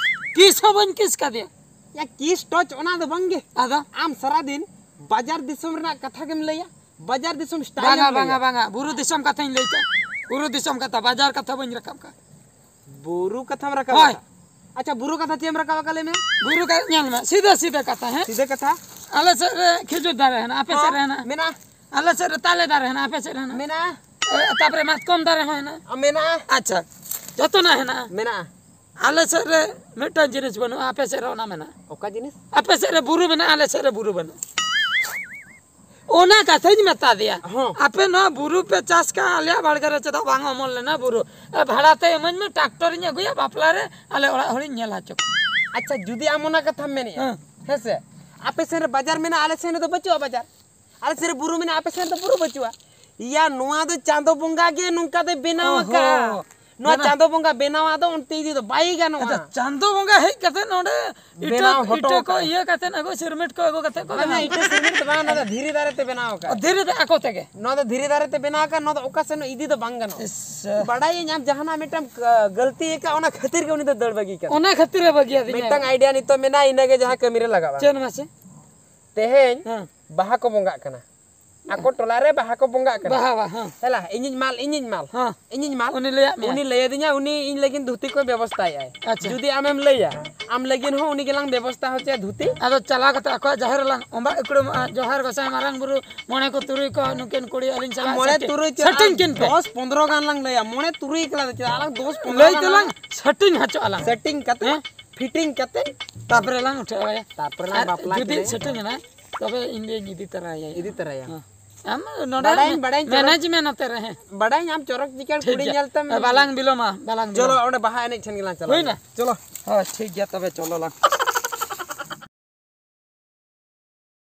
ᱠᱤᱥ ᱦᱚᱸ ᱵᱟᱹᱧ ᱠᱤᱥ ᱠᱟᱫᱮᱭᱟ᱾ ᱭᱟ, ᱠᱤᱥ ᱴᱚᱪ ᱚᱱᱟ ᱫᱚ ᱵᱟᱝᱜᱮ᱾ ᱟᱫᱚ? ᱟᱢ ᱥᱟᱨᱟᱫᱤᱱ ᱵᱟᱡᱟᱨ ᱫᱤᱥᱚᱢ ᱨᱮᱱᱟᱜ ᱠᱟᱛᱷᱟ ᱜᱮᱢ ᱞᱟᱹᱭᱟ᱾ ᱵᱟᱡᱟᱨ ᱫᱤᱥᱚᱢ ᱥᱴᱟᱭᱤᱞ ᱵᱟᱝᱟ, ᱮᱢ ᱞᱟᱹᱭᱟ᱾ ᱵᱟᱝᱟ, ᱵᱟᱝᱟ, ᱵᱩᱨᱩ ᱫᱤᱥᱚᱢ ᱠᱟᱛᱷᱟᱧ ᱞᱟᱹᱭ ᱠᱟᱜ᱾ ᱵᱩᱨᱩ ᱫᱤᱥᱚᱢ ᱠᱟᱛᱷᱟ, ᱵᱟᱡᱟᱨ ᱠᱟᱛᱷᱟ ᱵᱟᱹᱧ ᱨᱟᱠᱟᱵ ᱠᱟᱜ᱾ ᱵᱩᱨᱩ ᱠᱟᱛᱷᱟᱢ ᱨᱟᱠᱟᱵ ᱦᱳᱭ᱾ ᱟᱠᱟᱫ? ᱟᱪᱪᱷᱟ, ᱵᱩᱨᱩ ᱠᱟᱛᱷᱟ ᱪᱮᱫ ᱮᱢ ᱨᱟᱠᱟᱵ ᱟᱠᱟᱫ, ᱞᱟᱹᱭ ᱢᱮ᱾ ᱵᱩᱨᱩ ᱠᱟ-, ᱧᱮᱞ ᱢᱮ, ᱥᱤᱫᱷᱟᱹ ᱥᱤᱫᱷᱟᱹ ᱠᱟᱛᱷᱟ, ᱦᱮᱸ? ᱥᱤᱫᱷᱟᱹ ᱠᱟᱛᱷᱟ? ᱟᱞᱮ ᱥᱮᱫ ᱨᱮ ᱠᱷᱤᱡᱩᱨ ᱫᱟᱨᱮ ᱦᱮᱱᱟᱜᱼᱟ, ᱟᱯᱮ ᱥᱮᱫ ᱨᱮ ᱦᱮᱱᱟᱜᱼᱟ? ᱢᱮᱱᱟᱜᱼᱟ᱾ ᱟᱞᱮ ᱥᱮᱫ ᱨᱮ ᱛᱟᱞᱮ ᱫᱟᱨᱮ ᱦᱮᱱᱟᱜᱼᱟ, ᱟᱯᱮ ᱥᱮᱫ ᱨᱮ ᱦᱮᱱᱟᱜᱼᱟ? ᱢᱮᱱᱟᱜᱼᱟ᱾ ᱮ, ᱛᱟᱯᱚᱨᱮ ᱢᱟᱛᱠᱚᱢ ᱫᱟᱨᱮ ᱦᱚᱸ ᱦᱮᱱᱟᱜᱼᱟ᱾ ᱟ, ᱢᱮᱱᱟᱜᱼᱟ᱾ ᱟᱪᱪᱷᱟ, ᱡᱚᱛᱚᱱᱟᱜ ᱦᱮᱱᱟᱜᱼᱟ᱾ ᱢᱮᱱᱟᱜᱼᱟ᱾ ᱟᱞᱮ ᱥᱮᱫ ᱨᱮ ᱢᱤᱫᱴᱟᱝ ᱡᱤᱱᱤᱥ ᱵᱟᱹᱱᱩᱜᱼᱟ, ᱟᱯᱮ ᱥᱮᱫ ᱨᱮ ᱚᱱᱟ ᱢᱮᱱᱟᱜᱼᱟ᱾ ᱚᱠᱟ ᱡᱤᱱᱤᱥ? ᱟᱯᱮ ᱥᱮᱫ ᱨᱮ ᱵᱩᱨᱩ ᱢᱮᱱᱟᱜᱼᱟ, ᱟᱞᱮ ᱥᱮᱫ ᱨᱮ ᱵᱩᱨᱩ ᱵᱟᱹᱱᱩᱜᱼᱟ᱾ ᱚᱱᱟ ᱠᱟᱛᱷᱟᱧ ᱢᱮᱛᱟ ᱫᱮᱭᱟ᱾ ᱦᱚᱸ᱾ ᱟᱯᱮ ᱱᱚᱣᱟ ᱵᱩᱨᱩ ᱯᱮ ᱪᱟᱥ ᱠᱟᱜᱼᱟ, ᱟᱞᱮᱭᱟᱜ ᱵᱟᱲᱜᱮ ᱨᱮ ᱪᱮᱫᱟᱜ ᱵᱟᱝ ᱚᱢᱚᱱ ᱞᱮᱱᱟ ᱵᱩᱨᱩ? ᱮ, ᱵᱷᱟᱲᱟ ᱛᱮ ᱤᱢᱟᱹᱧ ᱢᱮ, ᱴᱨᱟᱠᱴᱚᱨ ᱤᱧ ᱟᱹᱜᱩᱭᱟ, ᱵᱟᱯᱞᱟ ᱨᱮ ᱟᱞᱮ ᱚᱲᱟᱜ ᱦᱚᱲᱤᱧ ᱧᱮᱞ ᱦᱚᱪᱚ ᱠᱚᱣᱟ᱾ ᱟᱪᱪᱷᱟ, ᱡᱩᱫᱤ ᱟᱢ ᱚᱱᱟ ᱠᱟᱛᱷᱟᱢ ᱢᱮᱱᱮᱜᱼᱟ, ᱦᱮᱸ᱾ ᱦᱮᱸ ᱥᱮ? ᱟᱯᱮ ᱥᱮᱱ ᱨᱮ ᱵᱟᱡᱟᱨ ᱢᱮᱱᱟᱜᱼᱟ, ᱟᱞᱮ ᱥᱮᱱ ᱨᱮᱫᱚ ᱵᱟᱹᱪᱩᱜᱼᱟ ᱵᱟᱡᱟᱨ᱾ ᱟᱞᱮ ᱥᱮᱱ ᱨᱮ ᱵᱩᱨᱩ ᱢᱮᱱᱟᱜᱼᱟ, ᱟᱯᱮ ᱥᱮᱱ ᱨᱮᱫᱚ ᱵᱩᱨᱩ ᱵᱟᱹᱪᱩᱜᱼᱟ᱾ ᱭᱟ, ᱱᱚᱣᱟ ᱫᱚ ᱪᱟᱸᱫᱚ ᱵᱚᱸᱜᱟ ᱜᱮ ᱱᱚᱝᱠᱟ ᱫᱚᱭ ᱵᱮᱱᱟᱣ ᱚᱦᱚ᱾ ᱟᱠᱟᱫᱼᱟ᱾ ᱱᱚᱣᱟ ᱵᱮᱱᱟᱣ᱾ ᱪᱟᱸᱫᱚ ᱵᱚᱸᱜᱟ ᱵᱮᱱᱟᱣᱟᱜ ᱫᱚ ᱚᱱᱛᱮ ᱤᱫᱤ ᱫᱚ ᱵᱟᱭ ᱜᱟᱱᱚᱜᱼᱟ᱾ ᱟᱪᱪᱷᱟ, ᱪᱟᱸᱫᱚ ᱵᱚᱸᱜᱟ ᱦᱮᱡ ᱠᱟᱛᱮ ᱱᱚᱰᱮ ᱤᱴᱟᱹ, ᱵᱮᱱᱟᱣ ᱦᱚᱴᱚ ᱤᱴᱟᱹ ᱠᱚ ᱟᱠᱟᱫᱼᱟ᱾ ᱤᱭᱟᱹ ᱠᱟᱛᱮ ᱟᱹᱜᱩ, ᱥᱤᱨᱢᱤᱴ ᱠᱚ ᱟᱹᱜᱩ ᱠᱟᱛᱮ ᱠᱚ ᱵᱟᱝᱟ, ᱵᱮᱱᱟᱣ᱾ ᱤᱴᱟᱹ ᱥᱤᱨᱢᱤᱴ ᱫᱚ ᱵᱟᱝ, ᱱᱚᱣᱟ ᱫᱚ ᱫᱷᱤᱨᱤ ᱫᱟᱨᱮ ᱛᱮ ᱵᱮᱱᱟᱣ ᱟᱠᱟᱫ᱾ ᱚ, ᱫᱷᱤᱨᱤ ᱫᱚ ᱟᱠᱚ ᱛᱮᱜᱮ? ᱱᱚᱣᱟ ᱫᱚ ᱫᱷᱤᱨᱤ ᱫᱟᱨᱮ ᱛᱮ ᱵᱮᱱᱟᱣ ᱟᱠᱟᱫ, ᱱᱚᱣᱟ ᱫᱚ ᱚᱠᱟ ᱥᱮᱱ ᱦᱚᱸ ᱤᱫᱤ ᱫᱚ ᱵᱟᱝ ᱜᱟᱱᱚᱜᱼᱟ᱾ ᱤᱥ᱾ ᱵᱟᱰᱟᱭᱟᱹᱧ ᱟᱢ ᱡᱟᱦᱟᱱᱟᱜ ᱢᱤᱫᱴᱟᱝ, ᱟ, ᱜᱟᱹᱞᱛᱤ ᱟᱠᱟᱫ, ᱚᱱᱟ ᱠᱷᱟᱹᱛᱤᱨ ᱜᱮ ᱩᱱᱤ ᱫᱚ ᱫᱟᱹᱲ ᱵᱟᱹᱜᱤ ᱠᱟᱫᱟ᱾ ᱚᱱᱟ ᱠᱷᱟᱹᱛᱤᱨ ᱮ ᱵᱟᱹᱜᱤᱭᱟᱫᱤᱧᱟ᱾ ᱢᱤᱫᱴᱟᱝ idea ᱱᱤᱛᱚᱜ ᱢᱮᱱᱟᱜᱼᱟ, ᱤᱱᱟᱹᱜᱮ ᱡᱟᱦᱟᱸ ᱠᱟᱹᱢᱤ ᱨᱮ ᱞᱟᱜᱟᱜᱼᱟ᱾ ᱪᱮᱫ ᱢᱟᱥᱮ? ᱛᱮᱦᱮᱧ ᱦᱮᱸ᱾ ᱵᱟᱦᱟ ᱠᱚ ᱵᱚᱸᱜᱟᱜ ᱠᱟᱱᱟ᱾ ᱟᱠᱚ ᱴᱚᱞᱟ ᱨᱮ ᱵᱟᱦᱟ ᱠᱚ ᱵᱚᱸᱜᱟᱜ ᱠᱟᱱᱟ᱾ ᱵᱟᱦᱟ, ᱵᱟᱦᱟ, ᱦᱮᱸ᱾ ᱦᱮᱞᱟ, ᱤᱧᱤᱧ ᱢᱟᱞ, ᱤᱧᱤᱧ ᱢᱟᱞ᱾ ᱦᱮᱸ᱾ ᱤᱧᱤᱧ ᱢᱟᱞ᱾ ᱩᱱᱤ ᱞᱟᱹᱭᱟᱫ ᱢᱮᱭᱟ? ᱩᱱᱤ ᱞᱟᱹᱭᱟᱫᱤᱧᱟ, ᱩᱱᱤ ᱤᱧ ᱞᱟᱹᱜᱤᱫ ᱫᱷᱩᱛᱤ ᱠᱚᱭ ᱵᱮᱵᱚᱥᱛᱷᱟᱭᱟ᱾ ᱟᱪᱪᱷᱟ᱾ ᱡᱩᱫᱤ ᱟᱢᱮᱢ ᱞᱟᱹᱭᱟ, ᱟᱢ ᱞᱟᱹᱜᱤᱫ ᱦᱚᱸ ᱩᱱᱤ ᱜᱮᱞᱟᱝ ᱵᱮᱵᱚᱥᱛᱷᱟ ᱦᱚᱪᱚᱭᱟ ᱫᱷᱩᱛᱤ᱾ ᱟᱫᱚ ᱪᱟᱞᱟᱣ ᱠᱟᱛᱮ ᱟᱠᱚᱣᱟᱜ ᱡᱟᱦᱮᱨ ᱨᱮᱞᱟᱝ ᱚᱸᱵᱟᱜ ᱤᱠᱲᱩᱢᱚᱜᱼᱟ, ᱡᱚᱦᱟᱨ ᱜᱚᱸᱥᱟᱭ ᱢᱟᱨᱟᱝ ᱵᱩᱨᱩ, ᱢᱚᱬᱮ ᱠᱚ ᱛᱩᱨᱩᱭ ᱠᱚ ᱱᱩᱠᱤᱱ ᱠᱩᱲᱤ ᱟᱹᱞᱤᱧ ᱥᱟᱞᱟᱜ ᱢᱚᱬᱮ ᱥᱮᱴᱤᱝ, ᱛᱩᱨᱩᱭ ᱪᱮᱫ ᱥᱮᱴᱤᱝ ᱟᱞᱟᱝ ᱠᱤᱱ ᱯᱮ᱾ ᱫᱚᱥ ᱯᱚᱱᱫᱽᱨᱚ ᱜᱟᱱ ᱞᱟᱝ ᱞᱟᱹᱭᱟ, ᱢᱚᱬᱮ ᱛᱩᱨᱩᱭ ᱮᱠᱞᱟ ᱫᱚ ᱪᱮᱫ ᱟᱞᱟᱝ ᱫᱚᱥ ᱯᱚᱱᱫᱽᱨᱚ ᱞᱟᱹᱭ ᱜᱟᱱ ᱛᱮᱞᱟᱝ ᱞᱟᱝ ᱥᱮᱴᱤᱝ ᱠᱟᱛᱮ᱾ ᱦᱮᱸ? ᱯᱷᱤᱴᱤᱝ ᱠᱟᱛᱮ᱾ ᱛᱟᱯᱚᱨᱮ ᱞᱟᱝ ᱩᱴᱷᱟᱹᱣᱟᱭᱟ᱾ ᱛᱟᱯᱚᱨᱮ ᱞᱟᱝ ᱟᱨ ᱵᱟᱯᱞᱟ ᱡᱩᱫᱤ ᱠᱤᱱᱟᱹ᱾ ᱥᱮᱴᱤᱝ ᱮᱱᱟ, ᱛᱚᱵᱮ ᱤᱧ ᱫᱚᱧ ᱤᱫᱤ ᱛᱚᱨᱟᱭᱟ᱾ ᱤᱫᱤ ᱛᱚᱨᱟᱭᱟ᱾ ᱦᱮᱸ᱾ ᱟᱢ ᱱᱚᱰᱮ ᱵᱟᱰᱟᱭᱟᱹᱧ, ᱵᱟᱰᱟᱭᱟᱹᱧ, ᱪᱚᱨᱚᱠ ᱢᱮᱱᱮᱡᱽ ᱢᱮ ᱱᱚᱛᱮ ᱨᱮ, ᱦᱮᱸ᱾ ᱵᱟᱰᱟᱭᱟᱹᱧ ᱟᱢ ᱪᱚᱨᱚᱠ ᱪᱤᱠᱟᱹᱲ ᱴᱷᱤᱠ ᱠᱩᱲᱤ ᱜᱮᱭᱟ᱾ ᱧᱮᱞ ᱛᱮᱢ᱾ ᱵᱟᱞᱟᱝ ᱵᱤᱞᱚᱢᱟ, ᱵᱟᱞᱟᱝ ᱪᱚᱞᱚ, ᱵᱤᱞᱚᱢᱟ᱾ ᱚᱸᱰᱮ ᱵᱟᱦᱟ ᱮᱱᱮᱡ ᱴᱷᱮᱱ ᱜᱮᱞᱟᱝ ᱪᱟᱞᱟᱜᱼᱟ᱾ ᱦᱩᱭᱱᱟ? ᱪᱚᱞᱚ᱾ ᱦᱳᱭ, ᱴᱷᱤᱠ ᱜᱮᱭᱟ, ᱛᱚᱵᱮ ᱪᱚᱞᱚ ᱞᱟᱝ᱾